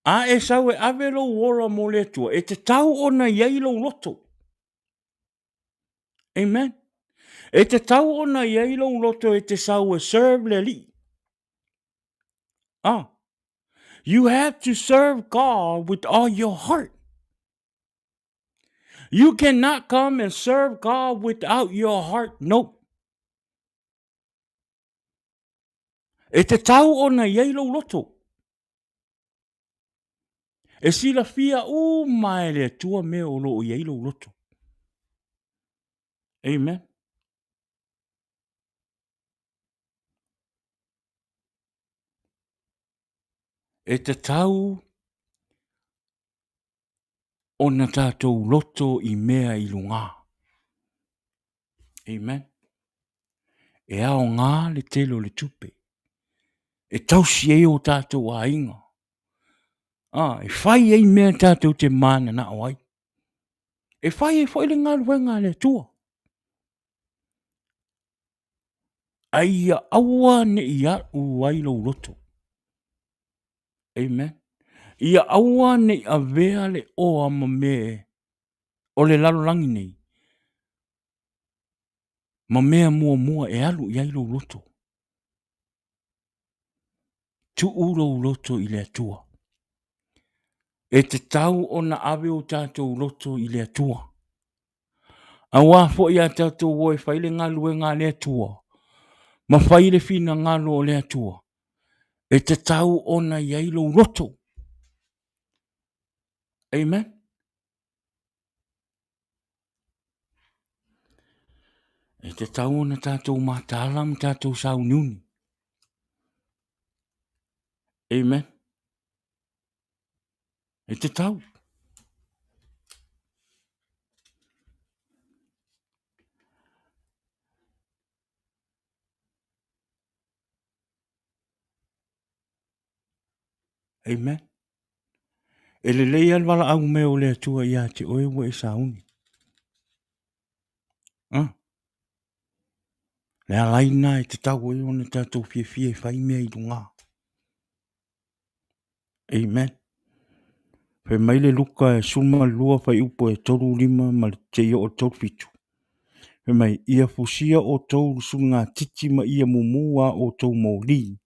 A e sau e ave lou ola mo le Atua, e tatau ona i ai lou loto. Amen. E tatau ona i ai lou loto e te sau e serve le Alii. Ah. You have to serve God with all your heart. You cannot come and serve God without your heart. No. E tatau ona i ai lou loto. E silafia uma e le Atua mea o lo o i ai lou loto. Amen. E tatau ona tatou loto i mea i luga. Amen. E aoga le tele o le tupe. E tausi ai o tatou aiga. Ah, e fai ai mea tatou te mananao ai. E fai ai foi le galuega a le Atua. A ia aua ne i alu ai lou loto. Amen. Ia aua ne i avea le oa ma mea o le lalolagi nei ma mea muamua e alu i ai lou loto. Tuu lou loto i le Atua. E tatau ona ave o tatou loto i le Atua. Aua foi a tatou o e fai le galuega a le Atua, ma fai le finagalo o le Atua, e tatau ona i ai lou loto. Amen. E tatau ona tatou mataala ma tatou sauniuni. Amen. E tatau. Amen. E lelei lava le valaau mai o le Atua ia te oe ua e sauni. Ah. Le ala lena e tatau ai ona tatou fiafia e fai mea i luga. Amen. Fai mai le Luka e 12 fuaiupu e 35 ma le seia oo i le 37. Fai mai, ia fusia outou sulugatiti ma ia mumu a outou moli.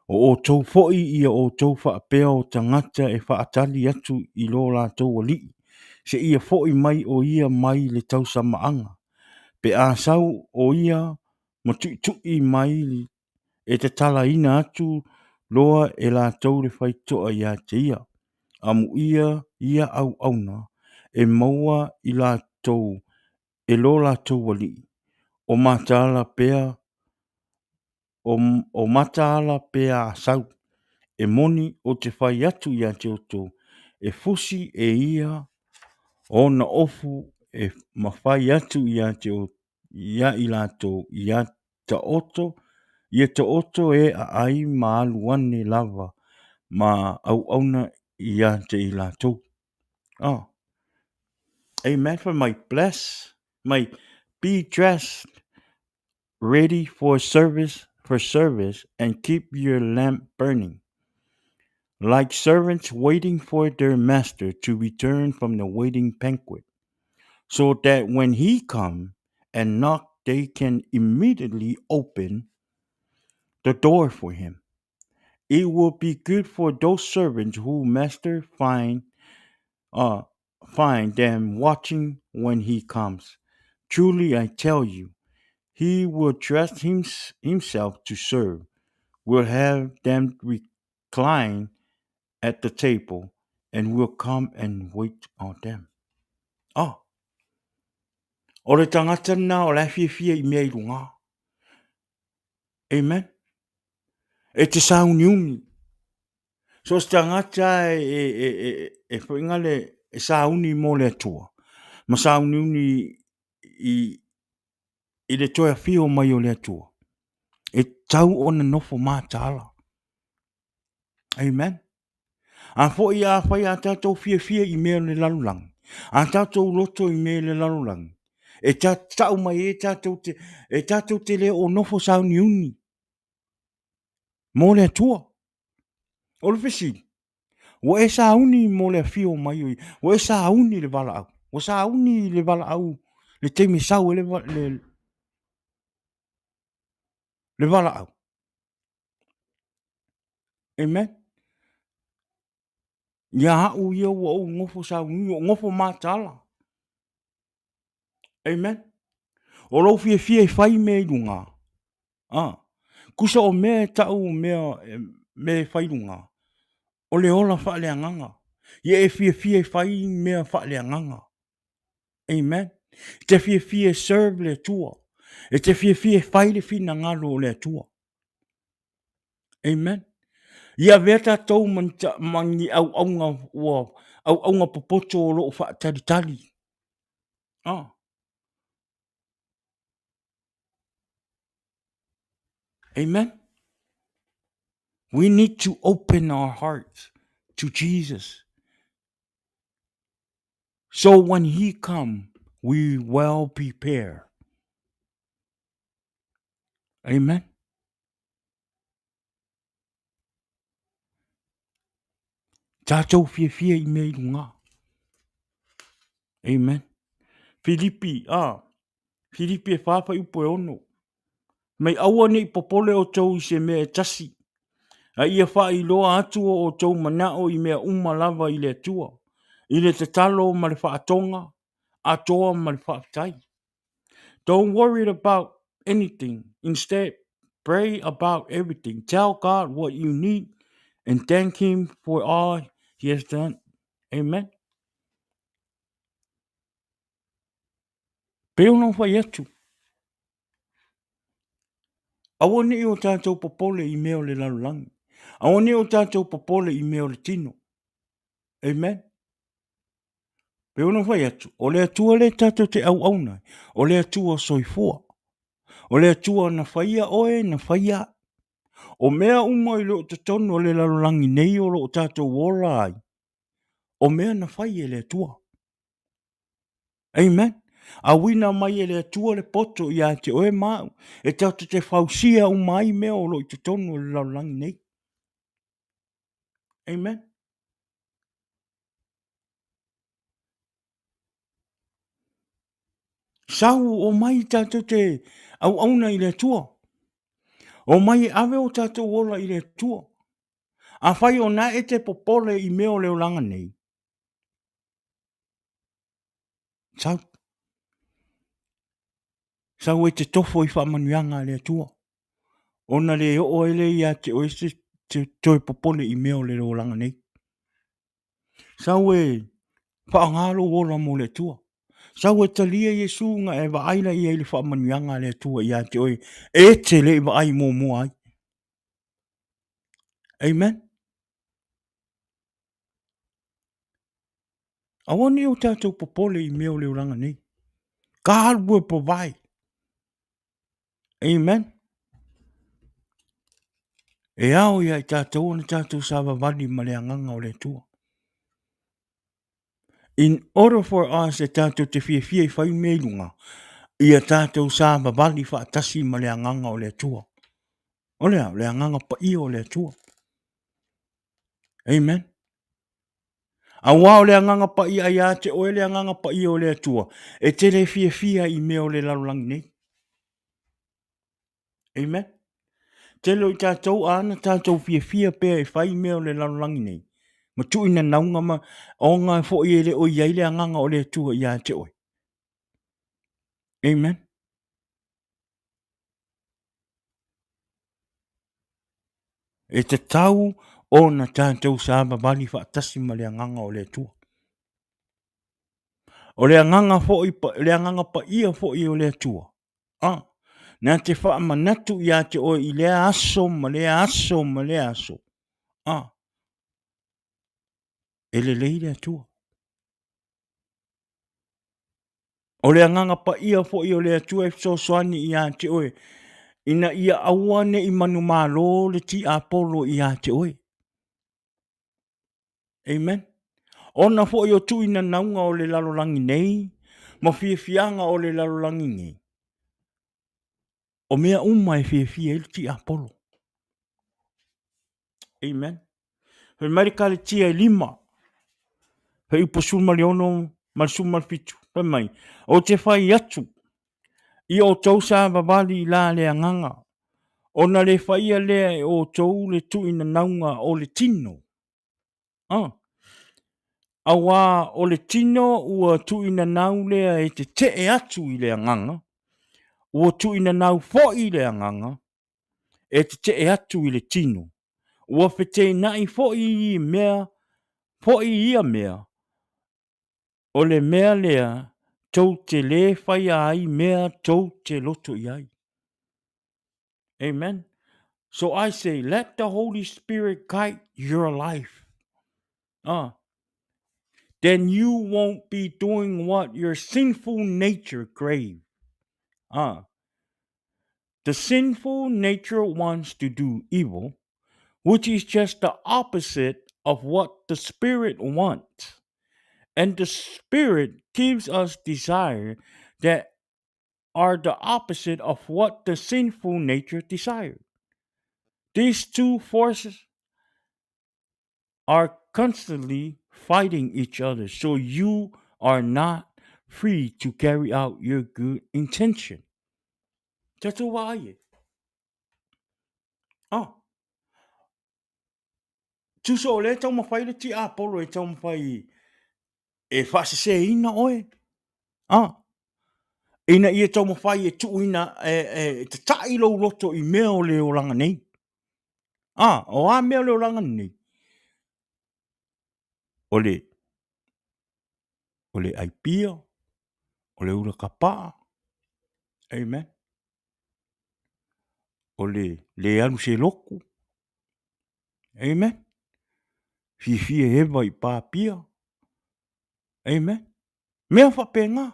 O outou foi ia outou faapea o tagata e faatali atu i lo latou alii, seia foi mai o ia mai le tausamaaga. Pe a sau o ia ma tuitui mai e tatalaina atu loa e latou le faitotoa ia te ia. Amuia ia auauna e maua i latou e lo latou alii, o mataala pea o mataala pe a sau. E moni ou te fai atu ia te outou, e fusi e ia ona ofu e ma fai atu ia te ia i latou ia taoto, ia taoto e aai ma alu ane lava ma auauna ia te i latou. Oh. Amen. For my bless, my be dressed ready for service for service and keep your lamp burning. Like servants waiting for their master to return from the wedding banquet, so that when he come and knock they can immediately open the door for him. It will be good for those servants who master find uh, find them watching when he comes. Truly I tell you, he will dress him, himself to serve, will have them recline at the table, and will come and wait on them. Oh, o le tagata lena o la e fiafia i mea i luga. Amen. E te sauniuni. So se tagata e, e, e, e, e whainga le e sauni mō le Atua. Ma sauniuni i, i le toe awhio mai o le Atua. E tau ona nofo mātaala. Amen. A foi a whai a tātou fiafia i mea le lalolagi, a tātou loto i mea le lalolagi, e tā tau mai e tātou te, e tātou te leo o nofo sauniuni mō le Atua. O le fesili, ua e sauni mō le afio mai o ia, ua e sauni le valaau, ua sauni le valaau le taimi e sau ai le, le, le valaau. Amen. Ia au ia ua ou nofo sauni, ua nofo mataala. Amen. O lou fiafia e fai mea i luga. Ah. Kusa o mea e tau mea, mea e fai i luga. O le ola faaleagaga. Ia e fiafia e fai mea faaleagaga. Amen. E te fiafia e serve le Atua. E te fiafia e fai le finagalo o le Atua. Amen. Ia avea tatou ma ni, ma ni auauna ua auauna popoto o lo o faatalitali. Ah. Amen. We need to open our hearts to Jesus. So when he come, we well prepare. Amen. Tātou fiafia i mea i runga. Amen. Filipi, a, Filipi e whāwhai upo e ono. Mei aua nei popole o tau i se mea e tasi. A ia whaailoa atu o o tou manao i mea uma lava i le Atua, i le tatalo ma le whaatonga, atoa ma le whaafetai. Don't worry about anything. Instead, pray about everything. Tell God what you need and thank Him for all He has done. Amen. Pei ona whai atu. Aua ne i o tātou popole i mea o le lalolagi. Aua ne i o tātou popole i mea o le tino. Amen. Pei ona fai atu, o le Atua lea tatou te auauna ai, o le Atua soifua. O le Atua na faia oe, na faia au. O mea uma i lo totonu o le lalolagi nei o lo o tatou ola ai, o mea na fai e le Atua. Amen. Auina mai e le Atua le poto ia te oe ma au, e tatou te fausia uma ai mea o lo o i totonu o le lalolagi nei. Amen. Sau omai tatou te auauna i le Atua. Omai e ave o tatou ola i le Atua. Afai o na e te popole i mea o le olaga nei, sau. Sau e te tofo i faamanuiaga a le Atua. Ona le oo ai lea ia te oe se toe popole i mea o le olaga nei. Sau e faaaoga lou ola mo le Atua. Sau e talia Iesu na e vaai la i ai le faamanuiaga a le Atua ia te oe e te le i vaai muamua ai. Amen. Aua ne i o tatou popole i mea o le olaga nei. God will provide. Amen. E ao ia i tatou ona tatou savavali ma le agaga o le Atua. In order for us e tatou te fiafia i fai mea i luga, ia tatou savavali faatasi ma le agaga o le Atua. O le a? O le agaga paia o le Atua. Amen. Auā o le Agaga Paia ia te oe le Agaga Paia o le Atua, e te le fiafia i mea o le lalolagi nei. Amen. Tele o i tatou a na tatou fiafia pea e fai mea o le lalolagi nei, ma tuuina nauga ma ona foi e le o i ai le Agaga o le Atua ia te oe. Amen. E tatau ona tatou savavali faatasi ma le agaga o le Atua. O le agaga foi, le agaga paia foi o le Atua. Ah, na te faamanatu ia te oe i lea aso ma lea aso ma lea aso. Ah, e lelei le Atua. O le agaga paia foi o le Atua e fesoasoani ia te oe, ina ia aua ne i manumalo le tiapolo ia te oe. Amen. Ona foi o tuuinanauga o le lalolagi nei, ma fiafiaga o le lalolagi nei, o mea uma e fiafia ai le tiapolo. Amen. Fai mai le Kaletia e lima, fuaiupu 16 ma le 17. Fai mai, ou te fai atu i outou savavali i la le agaga, ona le faia lea e outou le tuuinanauga o le tino. Ah. Auā o le tino ua tuuinanau lea e tetee atu i le agaga, ua tuuinanau foi le agaga e tetee atu i le tino. Ua feteenai foi i mea foi ia mea, o le mea lea tou te lē faia ai mea tou te loto i ai. Amen. So I say, let the Holy Spirit guide your life. Then you won't be doing what your sinful nature crave. The sinful nature wants to do evil, which is just the opposite of what the Spirit wants. And the Spirit gives us desire that are the opposite of what the sinful nature desires. These two forces are constantly fighting each other, so you are not free to carry out your good intention. Tatou vaai e. Ah. Tusa o lea e taumafai le tiapolo e taumafai e faaseseina oe. Ah. Ina ia taumafai e tuuina e, e, e tata'i lou loto i mea o le olaga nei. Ah, o a mea o le olaga nei? O le o le aipia, o le ula kapaa. Amen. O le le alu se loku. Amen. Fiafia e eva i pāpia. Amen. Mea faapena.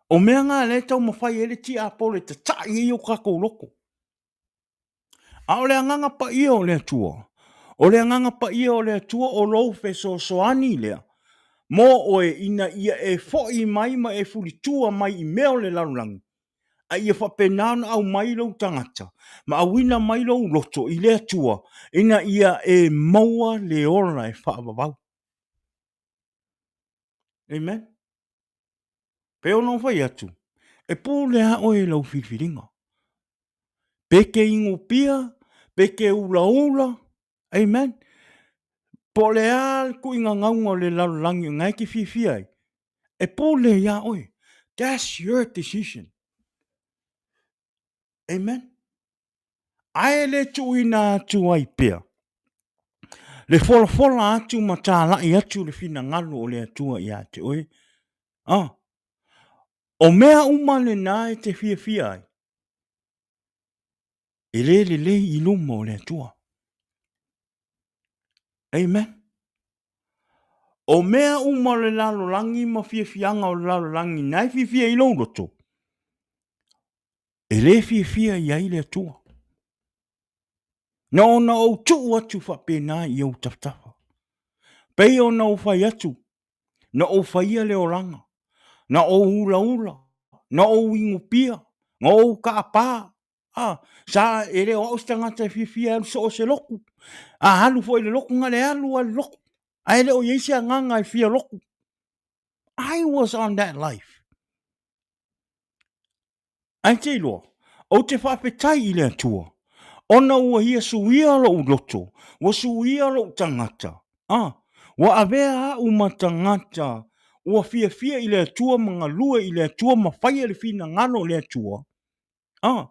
O mea ngā lea e taumafai ai le tiapolo e tata'i ai o tatou loko. A o le agaga paia o le Atua, o le agaga paia o le Atua o lou fesoasoani lea mo oe ina ia e fo'i mai ma e fulitua mai i mea o le lalolagi, a ia faapena ona aumai lou tagata ma auina mai lou loto i le Atua ina ia e maua le ola e faavavau. Amen. Pei ona ou fai atu, e pule lava oe i lau filifiliga. Pe ke inupia, pe ke ulaula, amen. Po o le a le tuuigagauga o le lalolagi o lena e te fiafia ai, e pule iā oe. That's your decision. Amen. Ae le tuuina atu ai pea le folafola atu ma talai atu le finagalo o le Atua ia te oe. Ah, o mea uma lena e te fiafia ai, e le lelei i luma o le Atua. Amen. O mea uma o le lalolagi ma fiafiaga o le lalolagi na e fiafia i lou loto, e le fiafia i ai le Atua. Na ona ou tuu atu faapena i ou tafatafa. Pei ona ou fai atu, na ou faia le olaga, na ou ulaula, na ou inupia, na ou kaapā. Ah, sa e le o au se tagata e fiafia e alu soo se loku. A alu foi i le loku, na le alu lava i le loku. Ae le o i ai se agaga e fia loku. I was on that life. Ae te iloa, ou te faafetai i le Atua, ona ua Ia suia lou loto, ua suia lou tagata, a, ua avea au ma tagata ua fiafia i le Atua ma galue i le Atua ma faia le finagalo o le Atua, a,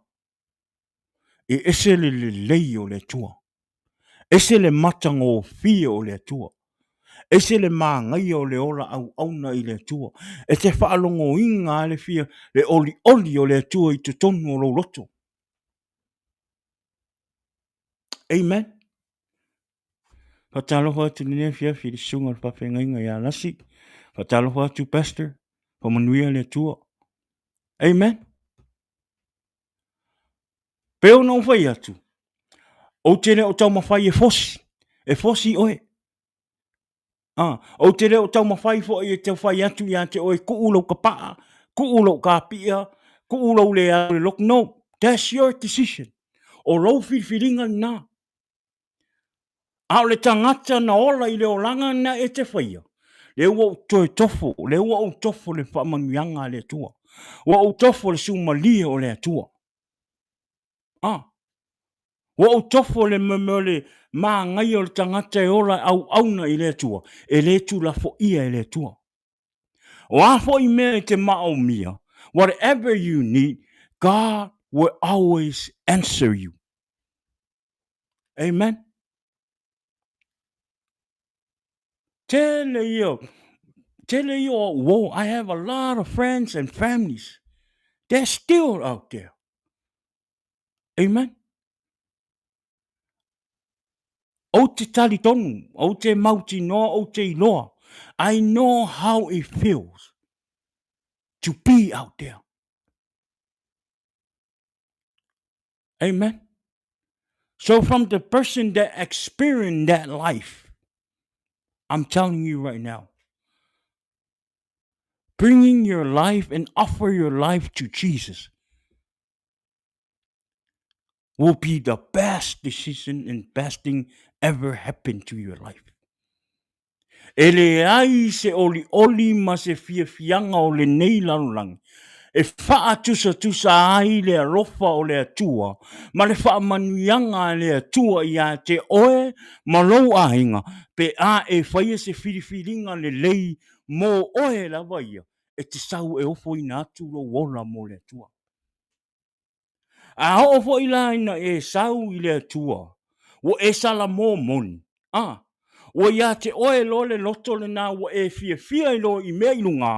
E ese le lelei o le Atua. Ese le matagofie o le Atua. Ese le manaia o le ola auauna i le Atua. E te faalogoina lava le fia, le olioli o le Atua i totonu o lou loto. Amen. Faatalofa atu i lenei afiafi i le susuga o le faafeagaiga ia Lasi. Faatalofa atu Pastor. Faamanuia le Atua. Amen. Pei ona ou fai atu, ou te le o taumafai e fosi, e fosi oe. Ah, ou te le o taumafai foi e tau fai atu ia te oe, kuu lou kapaa, kuu lou kapia, kuu lou le alu i le lotu. No, that's your decision. O lou filifiliga lena. A o le tagata na ola i le olaga na e te faia, Lea ua ou toe tofo, lea ua ou tofo le faamanuiaga a le Atua. Ua ou tofo le sumalie o le Atua. Ah. Ua ou tofo le mea o le māgaia o le tagata e ola auauna i le Atua, e le tulafoia e le Atua. O a foi mea e te maomia, whatever you need, God will always answer you. Amen. Tele ia, tele ia o uo. I have a lot of friends and families. They're still out there. Amen. Ou te talitonu, ou te mautinoa, ou te iloa. I know how it feels to be out there. Amen. So from the person that experienced that life, I'm telling you right now, bringing your life and offer your life to Jesus will be the best decision and best thing ever happened to your life. E leai se olioli ma se fiafiaga o lenei lalolagi e faatusatusa ai le alofa o le Atua ma le faamanuiaga a le Atua iā te oe ma lou aiga pe a e faia se filifiliga lelei mō oe lava ia e te sau e ofoina atu lou ola mo le Atua. A oo foi la ina e sau i le Atua, ua e salamo moni, a, ua iā te oe loa le loto lenā ua e fiafia ai loa i mea i lugā,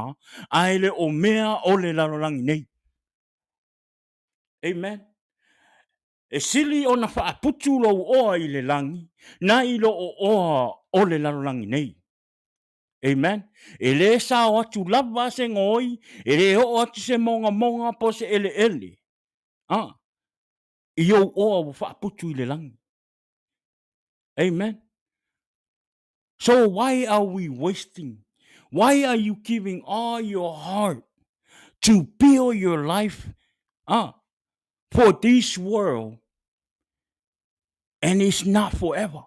a e le o mea o le lalolagi nei. Amen. E sili ona faaputu lou oa i le lagi, na i lo o oa o le lalolagi nei. Amen. E lē sao atu lava se goi, e lē oo atu se mogamoga po o se eleele. Ah, i ou oa ua faaputu i le lagi. Amen. So why are we wasting? Why are you giving all your heart to build your life ah, for this world and it's not forever?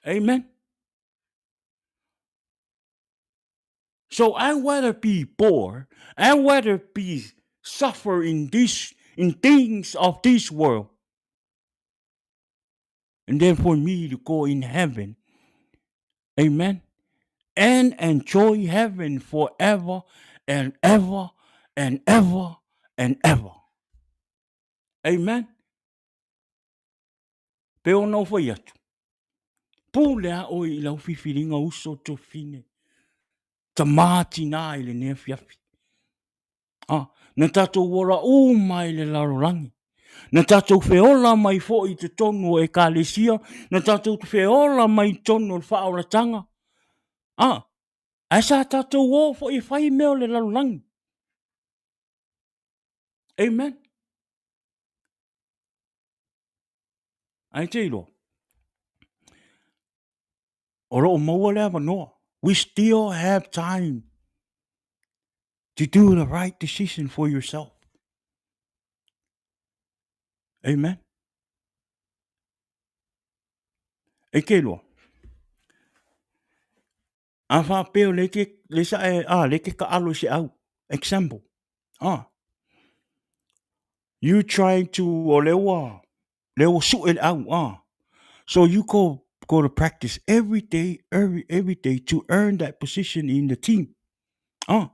Amen. So I rather be poor, I rather be suffer in this in things of this world. And then for me to go in heaven. Amen. And enjoy heaven forever and ever and ever and ever. Amen. Pe ona ou fai atu, pule a oe i lau filifiliga uso tofine, tamā tinā i lenei afiafi. Ah, na tatou ola uma i le lalolagi. Na tatou feola mai foi i totonu o ekalesia, na tatou feola mai i totonu o le faaolataga. Ah, ae sa tatou o foi e fai mea o le lalolagi. Amen. Ae te iloa, o lo o maua le avanoa. We still have time to do the right decision for yourself. Amen. E ke iloa, A faapea o lea e te, lea sa e, a, lea e te taalo i se au. Example. A. You trying to, o lea ua, lea ua sue le au, a. So you go, go to practice every day, every, every day to earn that position in the team. A.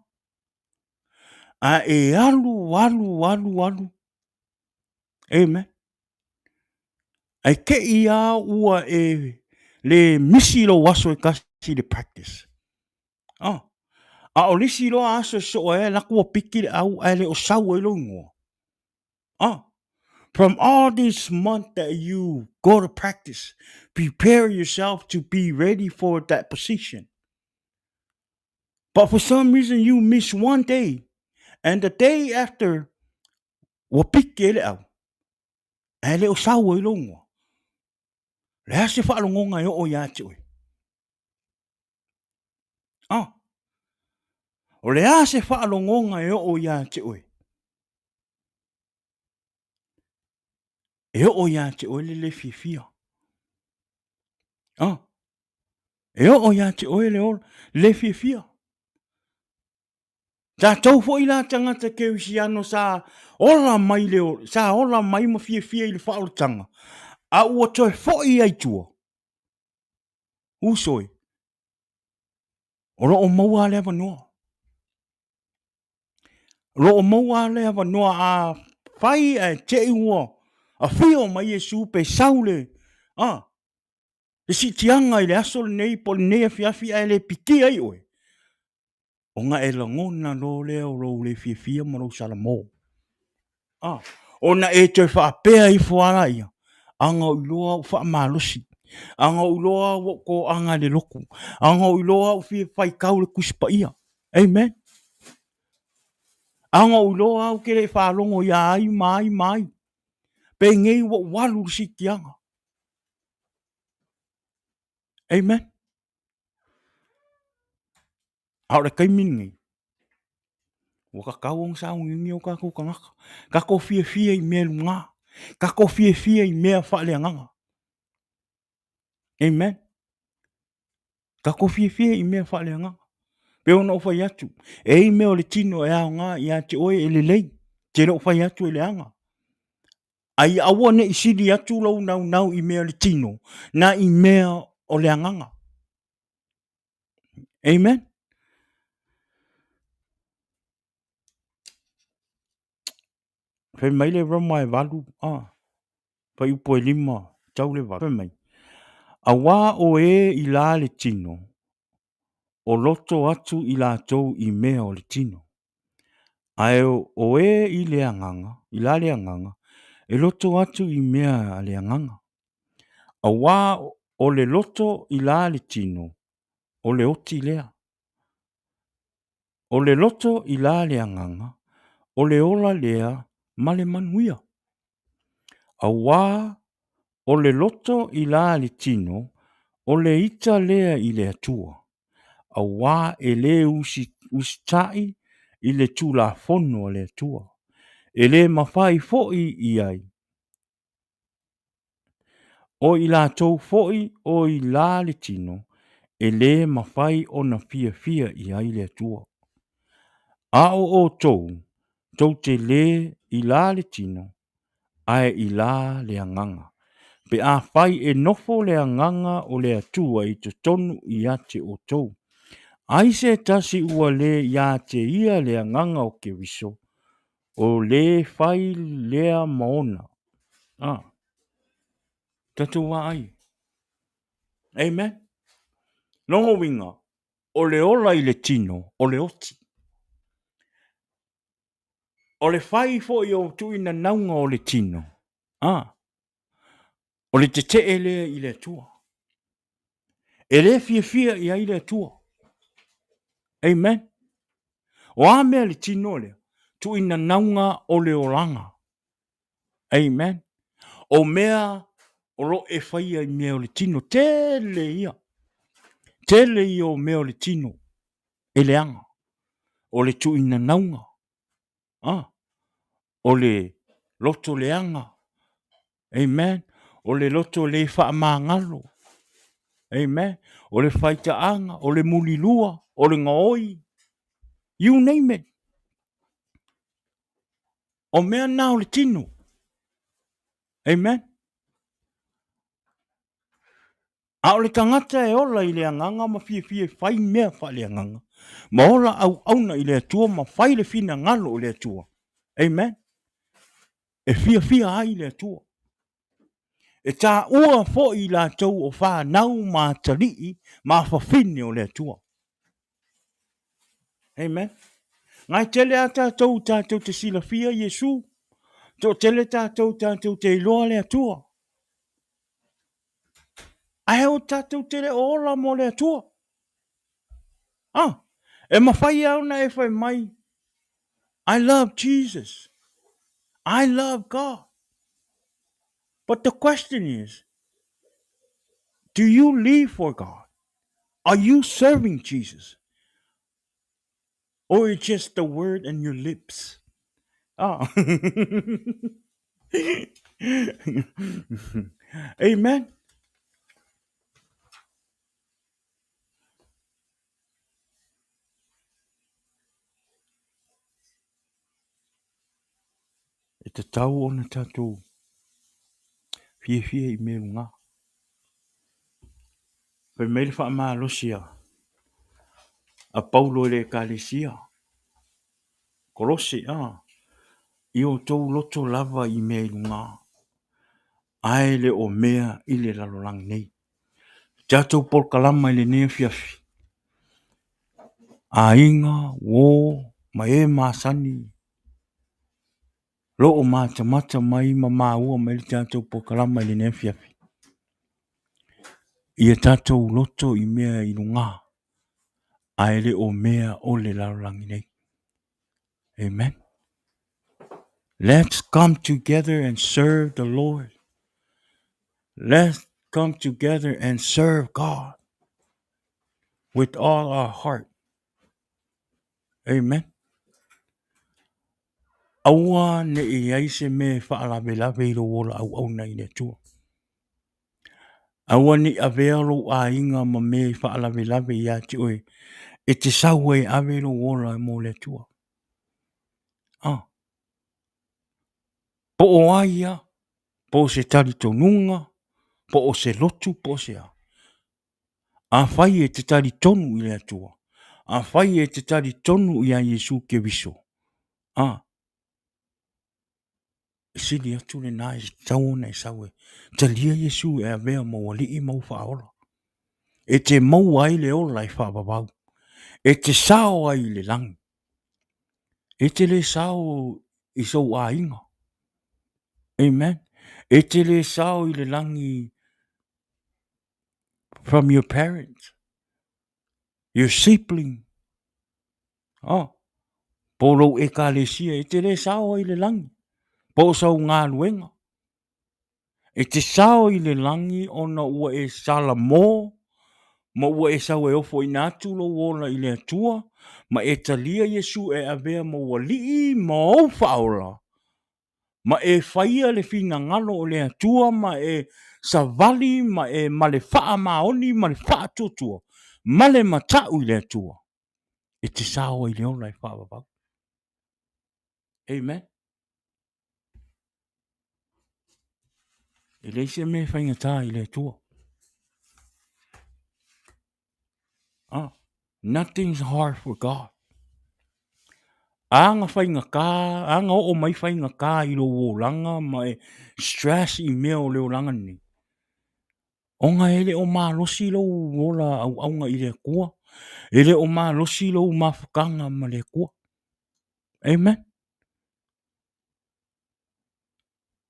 A e alu, alu, alu, alu. Amen. Ae te i a ua e le misi lou aso e kasi i le practice. Ah. A o le isi loa aso e soo ai, la ua piki le au ae le o sau ai lou igoa. Ah. From all this month that you go to practice, prepare yourself to be ready for that position. But for some reason you miss one day, and the day after, ua piki ai le au, Ae le o sau ai lou igoa. Le a se faalogoga e oo iā te oe? Ah. O le a se faalogoga e oo iā te oe? E oo iā te oe le le fiafia. Ah. E oo ia te oe le ola, le fiafia. Tatou foi la tagata kerisiano sa ola mai le sa ola mai ma fiafia i le faaolataga, a ua toe foi ai tua. Uso e, o lo o maua le avanoa. O lo o maua le avanoa a fai ae te i ua afio mai Iesu pe sau le, a, le siitiaga i le aso lenei po o lenei afiafi ae le pikia ai oe, ona e lagona loa lea o lou le fiafia ma lou salamo. A, ona e toe faapea ifo lava laia, ana ou iloa au faamalosi, ana ou iloa au ou toaga i le lotu, ana ou iloa au fia faitau le Tusi Paia. Amen. Ana ou iloa au ke le i faalogo ia ai ma ai ma ai. Penei ua ou alu i le siitiaga. Amen. A o le taimi lenei, ua tatau ona sauniuni o tatou tagata. Tatou fiafia i mea luga. Tatou fiafia i mea faaleagaga. Amen. Tatou fiafia i mea faaleagaga. Pei ona ou fai atu, e i ai mea o le tino e aoga ia te oe e lelei, te le o fai atu e leaga. A ia aua ne i sili atu lou naunau i mea o le tino, na i mea o le agaga. Amen. Fai mai le Roma e 8, ah, fuaiupu e 5 tau le 8, fai mai, Auā o e i la le tino, o loto atu i latou i mea o le tino. Ae o e i le agaga, i la le agaga, e loto atu i mea a le agaga. Auā o le loto i la le tino, o le oti lea. O le loto i la le agaga, o le ola lea ma le manuia. Auā o le loto i la le tino, o le ita lea i le Atua, auā e lē usitai i le Tulafono a le Atua, e lē mafai foi i ai. O i latou foi o i la le tino, e lē mafai ona fiafia i ai le Atua. A o outou, tou te lē i la le tino, ae i la le agaga, pe afai e nofo le Agaga o le Atua i totonu ia te outou. Ai se tasi ua lē ia te ia le Agaga o Keriso, o lē fai lea ma ona. Ah. Tatou vaai. Amen. Lona uiga, o le ola i le tino, o le oti. O le fai foi o tuuinanauga o le tino, ah, o le tetee lea i le Atua. E le fiafia i ai le Atua. Amen. O a mea le tino lea? Tuuinanauga o le olaga. Amen. O mea o lo e faia i mea o le tino, tele ia. Tele ia o mea o le tino e leaga. O le tuuinanauga. Ah, o le loto leaga. Amen. O le loto le faamagalo. Amen. O le faitaaga, o le mulilua, o le gaoi. You name it. O mea na o le tino. Amen. A o le tagata e ola i le agaga ma fiafia e fai mea faaleagaga, ma ola auauna i le Atua ma fai le finagalo o le Atua. Amen. E fiafia ai le Atua. E taua foi i latou o fanau ma atalii ma afafine o le Atua. Amen. Ngai tele a tatou tatou te silafia Iesu. Toatele tatou tatou te iloa le Atua. Ae o tatou te le o ola mo le Atua. Ah, e mafai lava ona e fai mai, I love Jesus. I love God. But the question is, do you live for God? Are you serving Jesus? Or it's just the word in your lips? Ah. Amen. tatau ona tatou fiafia i mea i luga. Fai mai le faamalosi a Paulo i le Ekalesia, Kolose, i outou loto lava i mea i luga, ae le o mea i le lalolagi nei. Tatou polokalama i lenei afiafi, aiga, uo ma e masani lo o matamata mai ma maua mai le tatou polokalama i lenei afiafi. Ia tatou loto i mea i luga, ae le o mea o le lalolagi nei. Amen. Let's come together and serve the Lord. Let's come together and serve God with all our heart. Amen. Aua ne i ai se mea e faalavelave i lou ola auauna i le Atua. Aua ne i avea lou aiga ma mea e faalavelave ia te oe e te sau ai e ave lou ola mo le Atua. Ah. Po o ai ia, po o se talitonuga, po o se lotu, po o se a. Afai e te talitonu i le Atua, afai e te talitonu ia Iesu Keriso, a, e sili atu lena e tatau ona e sau e talia Iesu e avea ma ou Alii ma ou Faaola. E te maua ai le ola e faavavau. E te sao ai i le lagi. E te le sao i sou aiga. Amen. E te le sao i le lagi from your parents, your sibling, oh, po lou ekalesia, e te le sao ai i le lagi, po o sau galuega. E te sao i le lagi ona ua e salamo ma ua e sau e ofoina atu lou ola i le Atua ma e talia Iesu e avea ma ou Alii ma ou Faaola ma e faia le finagalo o le Atua ma e savali ma e ma le faamaoni ma le faatuatua ma le matau i le Atua e te sao ai i le ola e faavavau. Amen. E leai se mea e faigata i le Atua. Ah, nothing's hard for God. A na faigata, a na oo mai faigata i lou olaga ma e stress i mea o le olaga lenei. Ona e le o malosi lou ola auauna i le Atua, e le o malosi lou mafutaga ma le Atua. Amen.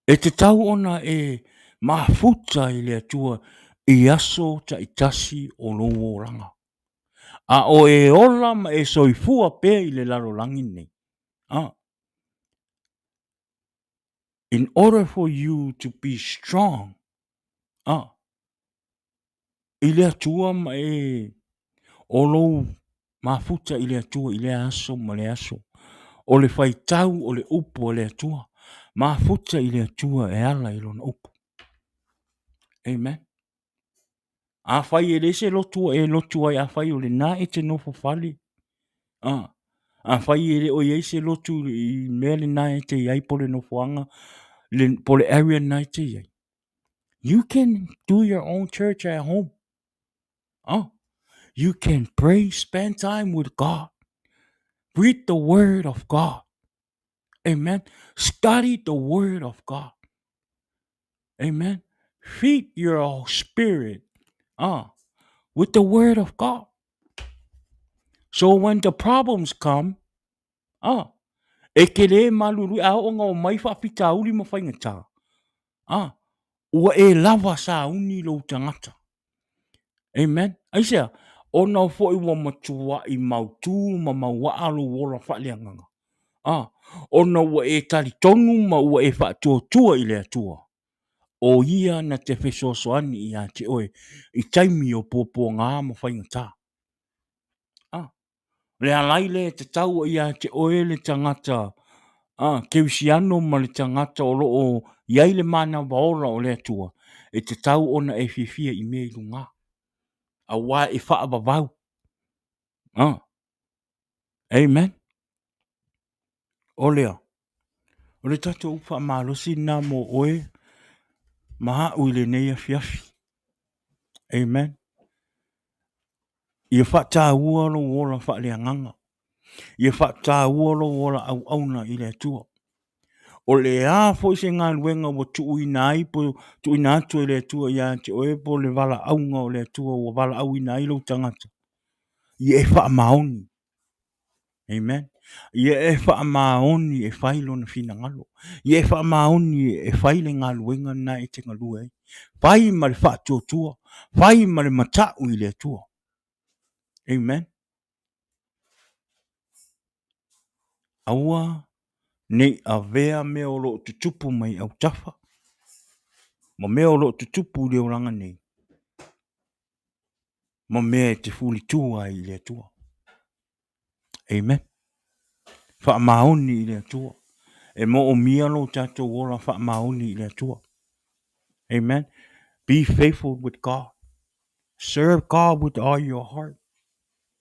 E tatau ona e mafuta i le Atua i aso taitasi o lou olaga. A o e ola ma e soifua pea i le lalolagi lenei. Ah. In order for you to be strong, ah, i le Atua ma e o lou mafuta i le Atua i lea aso ma lea aso. O le faitau o le upu a le Atua, mafuta i le Atua e ala i lona upu. Amen. Afai e leai se lotu e lotu ai, afai o lena e te nofo fale, ah, afai e le o i ai se lotu i mea lena e te i ai po o le nofoaga, le, po o le area lena e te i ai, You can do your own church at home. Oh, you can pray, spend time with God. Read the word of God. Amen. Study the word of God. Amen. Feed your spirit with the word of God. So when the problems come, ah, e ke lē malului a oo na o mai faafitauli ma faigata, ah, ua e lava sauni lou tagata. Amen. Aisea? Ona foi ua matuai mautū ma mauaa lou ola faaleagaga. Ah, ona ua e talitonu ma ua e faatuatua i le Atua. O ia na te fesoasoani ia te oe i taimi o puapuaga ma faigata. Ah, le alai lea e tatau ai ia te oe le tagata ah, kerisiano ma le tagata o lo o i ai le manawa ola o le Atua, e tatau ona e fiafia i mea i luga. Aua e faavavau. Ah. Amen. O lea. O le tatou upu faamalosi lena mo oe ma a'u i lenei afiafi. Amen. Ia faataua lou ola faaleagaga. Ia faataua lou ola auauna i le Atua. O le a foi se galuega ua tuuina ai po tuuina atu e le Atua ia te oe po o le valaauga o le Atua ua valaauina ai lou tagata, ia e faamaoni. Amen. Ia e faamaoni e fai lona finagalo. Ia e faamaoni e fai le galuega lena e te galue ai. Fai ma le faatuatua, fai ma le mata'u i le Atua. Amen. Aua ne i avea mea o lo o tutupu mai autafa ma mea o lo o tutupu i le olaga nei ma mea e te fulitua ai i le Atua. Amen. Faamaoni i le Atua. E moomia lo tatou ola faamaoni i le Atua. Amen. Be faithful with God. Serve God with all your heart.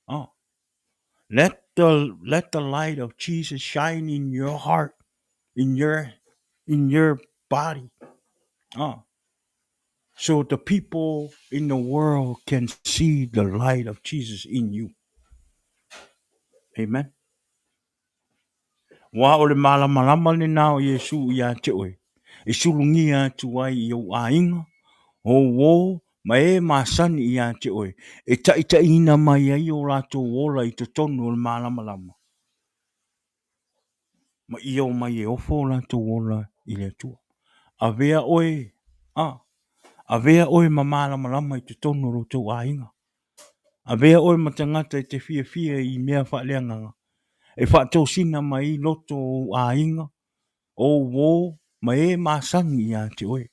Oh. Let the let the light of Jesus shine in your heart, in your in your body. Oh. So the people in the world can see the light of Jesus in you. Amen. Aua o le malamalama lena o Iesu iā te oe, e sulugia atu ai i ou aiga, ou uō, ma e masani iā te oe, e taitaiina mai ai o latou ola i totonu o le malamalama, ma ia omai e ofo o latou ola i le Atua. Avea oe, a, avea oe ma malamalama i totonu o lo outou aiga. Avea oe ma tagata e te fiafia i mea faaleagaga, e faatosina mai ai loto o ou aiga, ou uō, ma e masani iā te oe.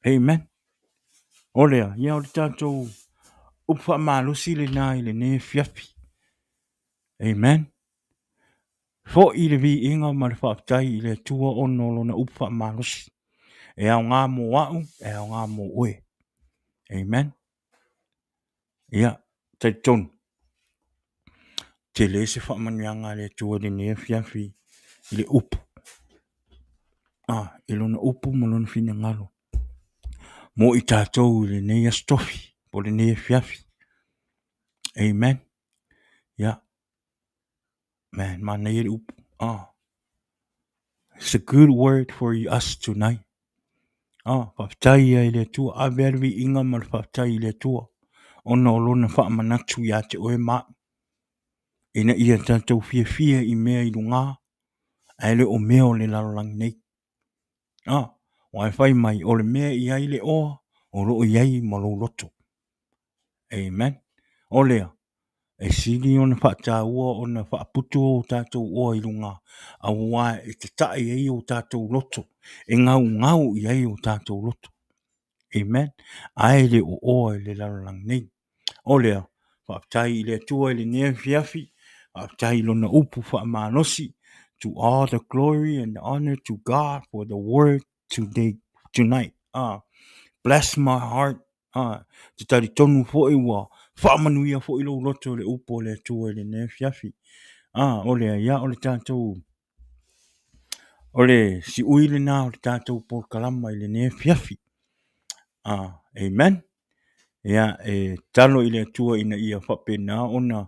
Amen. O lea, ia o le tatou upu faamalosi lena i lenei afiafi. Amen. Foi le viiga ma le faafetai i le Atua ona o lona upu faamalosi. E aoga mo a'u, e aoga mo oe. Amen. Ia, talitonu, tele se faamanuiaga a le Atua i lenei afiafi i le upu. Ah, i lona upu ma lona finagalo mo i tatou i lenei aso tofi po o lenei afiafi. Amen. Ia, Man, manaia le upu. Ah. It's a good word for us tonight. Ah, faafetai ia i le Atua. Ave a le viiga ma le faafetai i le Atua. Ona o lona faamanatu iā te oe ma a'u. Ina ia tatou fiafia i mea i luga, ae le o mea o le lalolagi nei. Ah, aua e fai mai, o le mea i ai le oa, o lo o i ai ma lou loto. Amen. O lea, e sili ona faataua ona faaputu o tatou oa i luga, aua e tata'i ai o tatou loto, e gaugau i ai o tatou loto. Amen. Ae le o oa i le lalolagi nei. O lea, faafetai i le Atua i lenei afiafi, faafetai i lona upu faamalosi, to all the glory and honor to God for the word today, tonight. Ah, bless my heart. Ah, te talitonu foi ua faamanuia foi lou loto i le upu o le Atua i lenei afiafi. Ah, o lea, ia, o le tatou, o le siui lena o le tatou polokalama i lenei afiafi. Ah, amen. Ia, e tatalo i le Atua ina ia faapena ona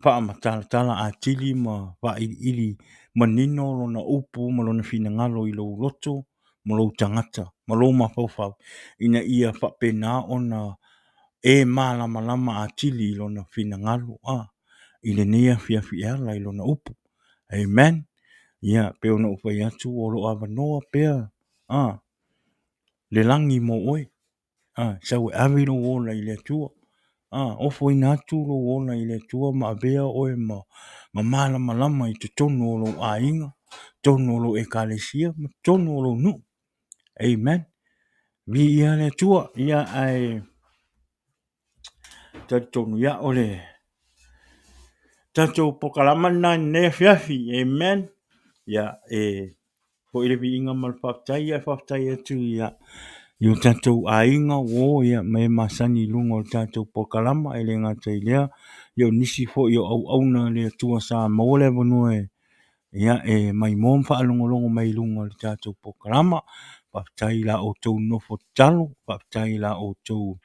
faamatalatala atili ma failiili manino lona upu ma lona finagalo i lou loto ma lou tagata ma lou mafaufau ina ia faapena ona e malamalama atili i lona finagalo a i lenei afiafi e ala i lona upu. Amen. Ia, pei ona ou fai atu o lo o avanoa pea a le lagi mo oe. A, sau e ave lou ola i le Atua. A, ofoina atu lou ola i le Atua ma avea oe ma, ma malamalama i totonu o lou aiga, totonu o lou ekalesia, ma totonu o lou nuu. Amen. Viia le Atua. Ia, ae talitonu, ia, o le tatou polokalama lena i lenei afiafi. Amen. Ia, e foi le viiga ma le faafetai, ia e faafetai atu ia i o tatou aiga uo ia ma e masani i luga o le tatou polokalama e le gata i lea, ia o nisi foi o auauna a le Atua sa maua le avanoa e Ia, e maimoa ma faalogologo mai i luga o le tatou polokalama. Faafetai i la outou nofo tatalo, faafetai i la outou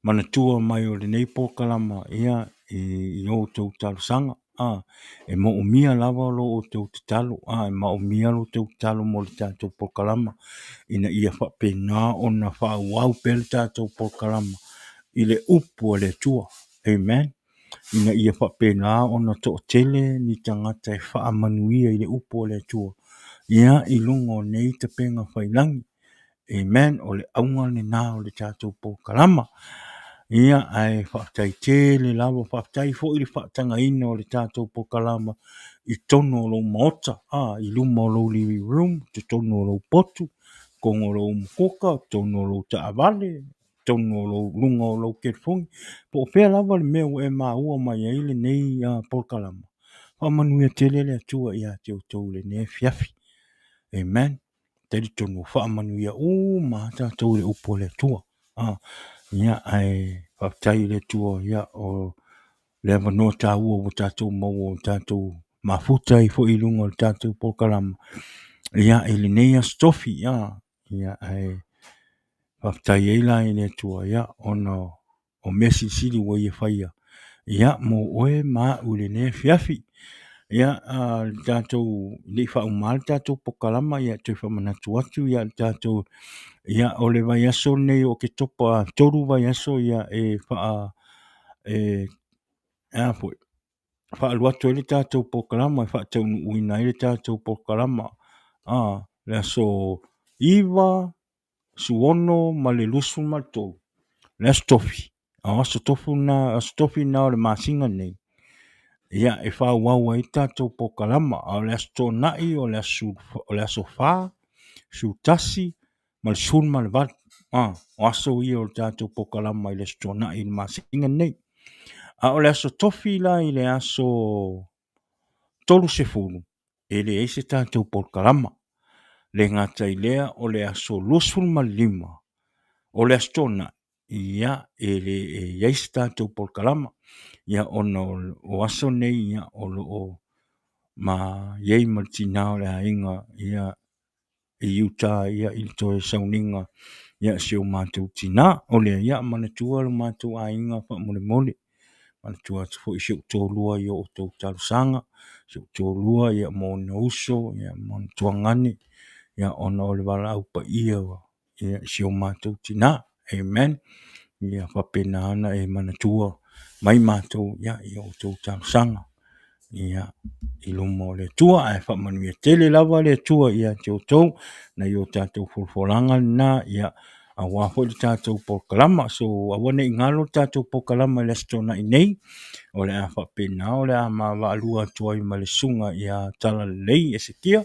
manatua mai o lenei polokalama ia i outou talosaga. E moomia lava lo outou tatalo, e moomia lo outou tatalo mo le tatou polokalama ina ia faapena ona faaauau pea le tatou polokalama i le upu a le Atua. Amen. Ina ia faapena ona toatele ni tagata e faamanuia i le upu a le Atua ia i luga o nei tapega faiilagi. Amen. O le auga lena o le tatou polokalama. Ia, ae faafetai tele lava, faafetai foi le faatagaina o le tatou polokalama i totonu o lou maota, i luma o lou living room, totonu o lou potu, totonu o lou umukuka, totonu o lou taavale, totonu o lou luga o lou telefoni, po o fea lava le mea ua e maua mai ai lenei polokalama, faamanuia tele le Atua ia te outou i lenei afiafi. Amen. Talitonu ua faamanuia uma lava tatou i le upu a le Atua. Ia, ae faafetai i le Atua, ia, o le avanoa taua ua tatou maua ua tatou mafuta ai foi i luga o le tatou polokalama, ia, i lenei Aso Tofi, ia, ae faafetai ai la i le Atua, ia, ona o mea silisili ua ia faia, ia, mo oe ma au i lenei afiafi. Ia, le tatou, ne i faauma le tatou polokalama, ia, toe faamanatu atu, ia, le tatou, ia, o le vaiaso lenei o Oketopa, 3 vaiaso, ia, e faa, e, a foi, faaalu atu ai le tatou polokalama e faataunuuina ai le tatou polokalama, le aso 9, 16 ma le 23, le Aso Tofi, o Aso Tofi na, Aso Tofi na o le masina nei, ia e faaauau ai le tatou polokalama. A o le Aso Toonai, o le aso, o le aso 4, 11 ma le 18, o aso ia o le tatou polokalama i le Aso Toonai i le masina nei. A o le Aso Tofi la i le aso 30, e leai se tatou polokalama. Le gata i lea, o le aso 25, o le Aso Toonai, ia, e le e i ai se tatou polokalama, ia, ona o aso nei, ia, o lo o ma i ai ma le tina o le aiga, ia, i Utah ia i le toe sauniga ia si o matou tina. O lea ia manatua lo matou aiga faamolemole. Manatua atu foi si ou toalua i o outou talosaga, si ou toalua ia ma ona uso ia ma ona tuagane ia ona o le valaau paia ia i si o matou tina. Amen. Ia faapena ona e manatua mai matou ia i o outou talosaga ia i luma o le Atua. Ae faamanuia tele lava le Atua ia te outou nai o tatou folafolaga lena ia aua foi le tatou polokalama. So aua ne i galo le tatou polokalama i le Aso Toonai nei, o le a faapena o le a ma vaalua atu ai ma le susuga ia Talalelei Esekia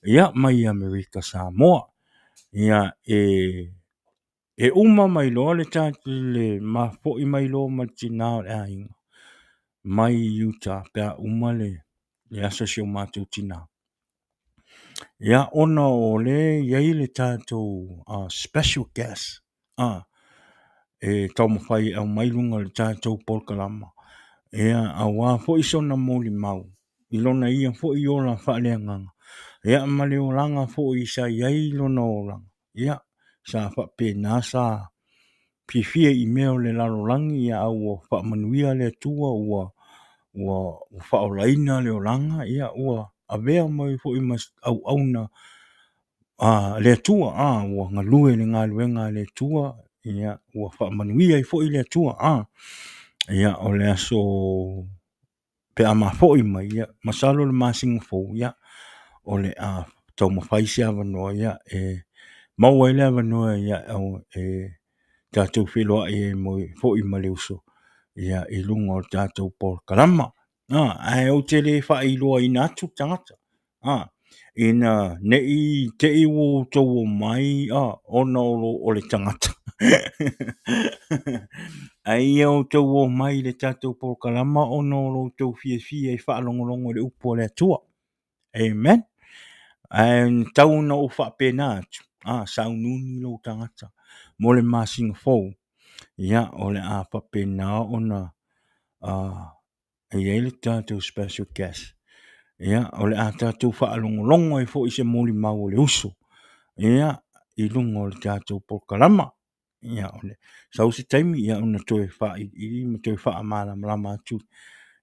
ia mai Amerika Samoa. Ia e E uma mai loa le le mafo'i mai loa ma le tinā o le aiga mai Utah pe a uma le le aso o si o matou tinā. Ia, ona o lea e i ai le tatou special guest e taumafai e aumai i luga o le tatou polokalama, ia, aua foi sona molimau i lona ia foi ola faaleagaga, ia ma le olaga foi sa i ai lona olaga. Ia, sa faapena sa fiafia i mea o le lalolagi, ia a ua faamanuia le Atua ua ua faaolaina le olaga, ia ua avea mai foi ma auauna a le Atua, a ua galue i le galuega a le Atua, ia ua faamanuia ai foi le Atua, a ia o le aso pe a mafo'i mai, ia, masalo le masina fou, ia, o le a taumafai se avanoa, ia, e maua ai le avanoa, ia, e tatou feiloai ai foi ma le uso, ia, i luga o le tatou polokalama. Ae ou te le faailoaina atu le tagata, ina ne i te i ua outou omai ona o le tagata. Ae ia outou omai i le tatou polokalama ona o lo outou fiafia e faalogologo i le upu a le Atua. Amen. Ae tau ona ou faapena atu, sauniuni lou tagata mo le masina fou, ia, o le a faapena ona e i ai le tatou special guest. Ia, o le a tatou faalogologo ai foi i se molimau o le uso, ia, i luga o le tatou polokalama. Ia, o le sau se taimi, ia ona toe faaiiii ma toe faamalamalama atu,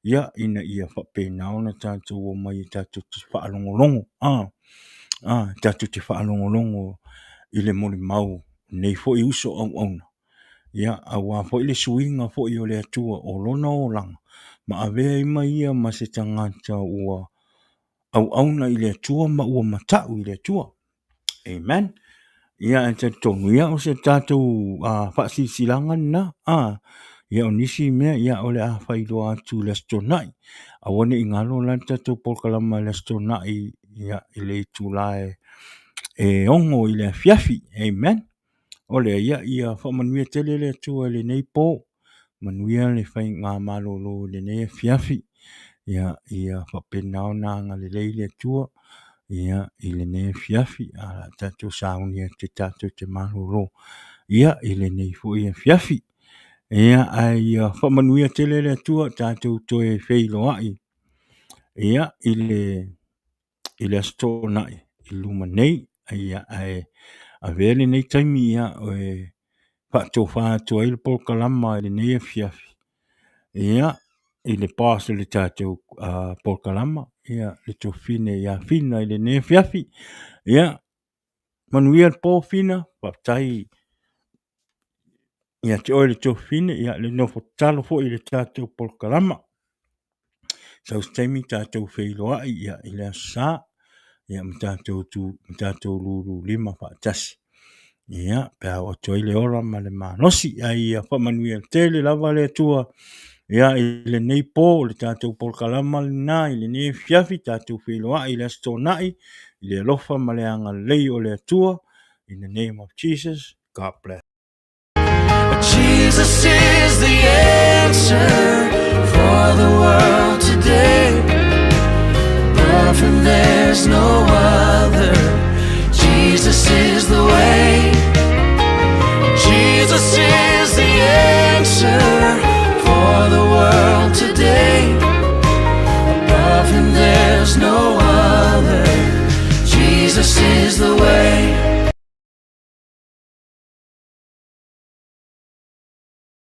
ia, ina ia faapena ona tatou omai e tatou te faalogologo, a, a, tatou te faalogologo i le molimau o lenei foi uso auauna, ia, aua foi le suiga foi o le Atua o lona olaga, ma avea ai ma ia ma se tagata ua auauna i le Atua ma ua matau i le Atua. Amen. Ia, ae talitonu, ia, o se tatou faasilasilaga lena, a, ia, o nisi mea, ia, o le a faailoa atu i le Aso Toonai. Aua ne i galo la le tatou polokalama i le Aso Toonai, ia, i le itula e 6 i le afiafi. Amen. O lea, ia, ia faamanuia tele le Atua i lenei po. Manuia le faigamalolo i lenei afiafi. Ia, ia faapena ona agalelei le Atua, ia, i lenei afiafi. A o le a tatou sauni atu tatou te malolo, ia, i lenei foi afiafi. Ia, ae ia faamanuia tele le Atua, tatou toe feiloai, ia, i le i le Aso Toonai i luma nei. Ia, ae avea lenei taimi ia, e faatofa atu ai le polokalama i lenei afiafi, ia, i le boss o le tatou polokalama, ia, le tuafafine ia Fina i lenei afiafi. Ia, manuia le po Fina, faafetai ia te oe le tuafafine, ia, le nofo tatalo foi i le tatou polokalama. Sau se taimi tatou feiloai ia, i le Aso Sa ia, ma tatou, tu, ma tatou lululima faatasi. Ia, pe a oo atu ai le ola ma le malosi. Ae ia faamanuia tele lava le Atua ia, i lenei po, le tatou polokalama lena i lenei afiafi, tatou feiloai i le Aso Toonai, i le alofa ma le agalelei o le Atua. In the name of Jesus, God bless. Jesus is the answer for the world today. Above him, there's no other. Jesus is the way.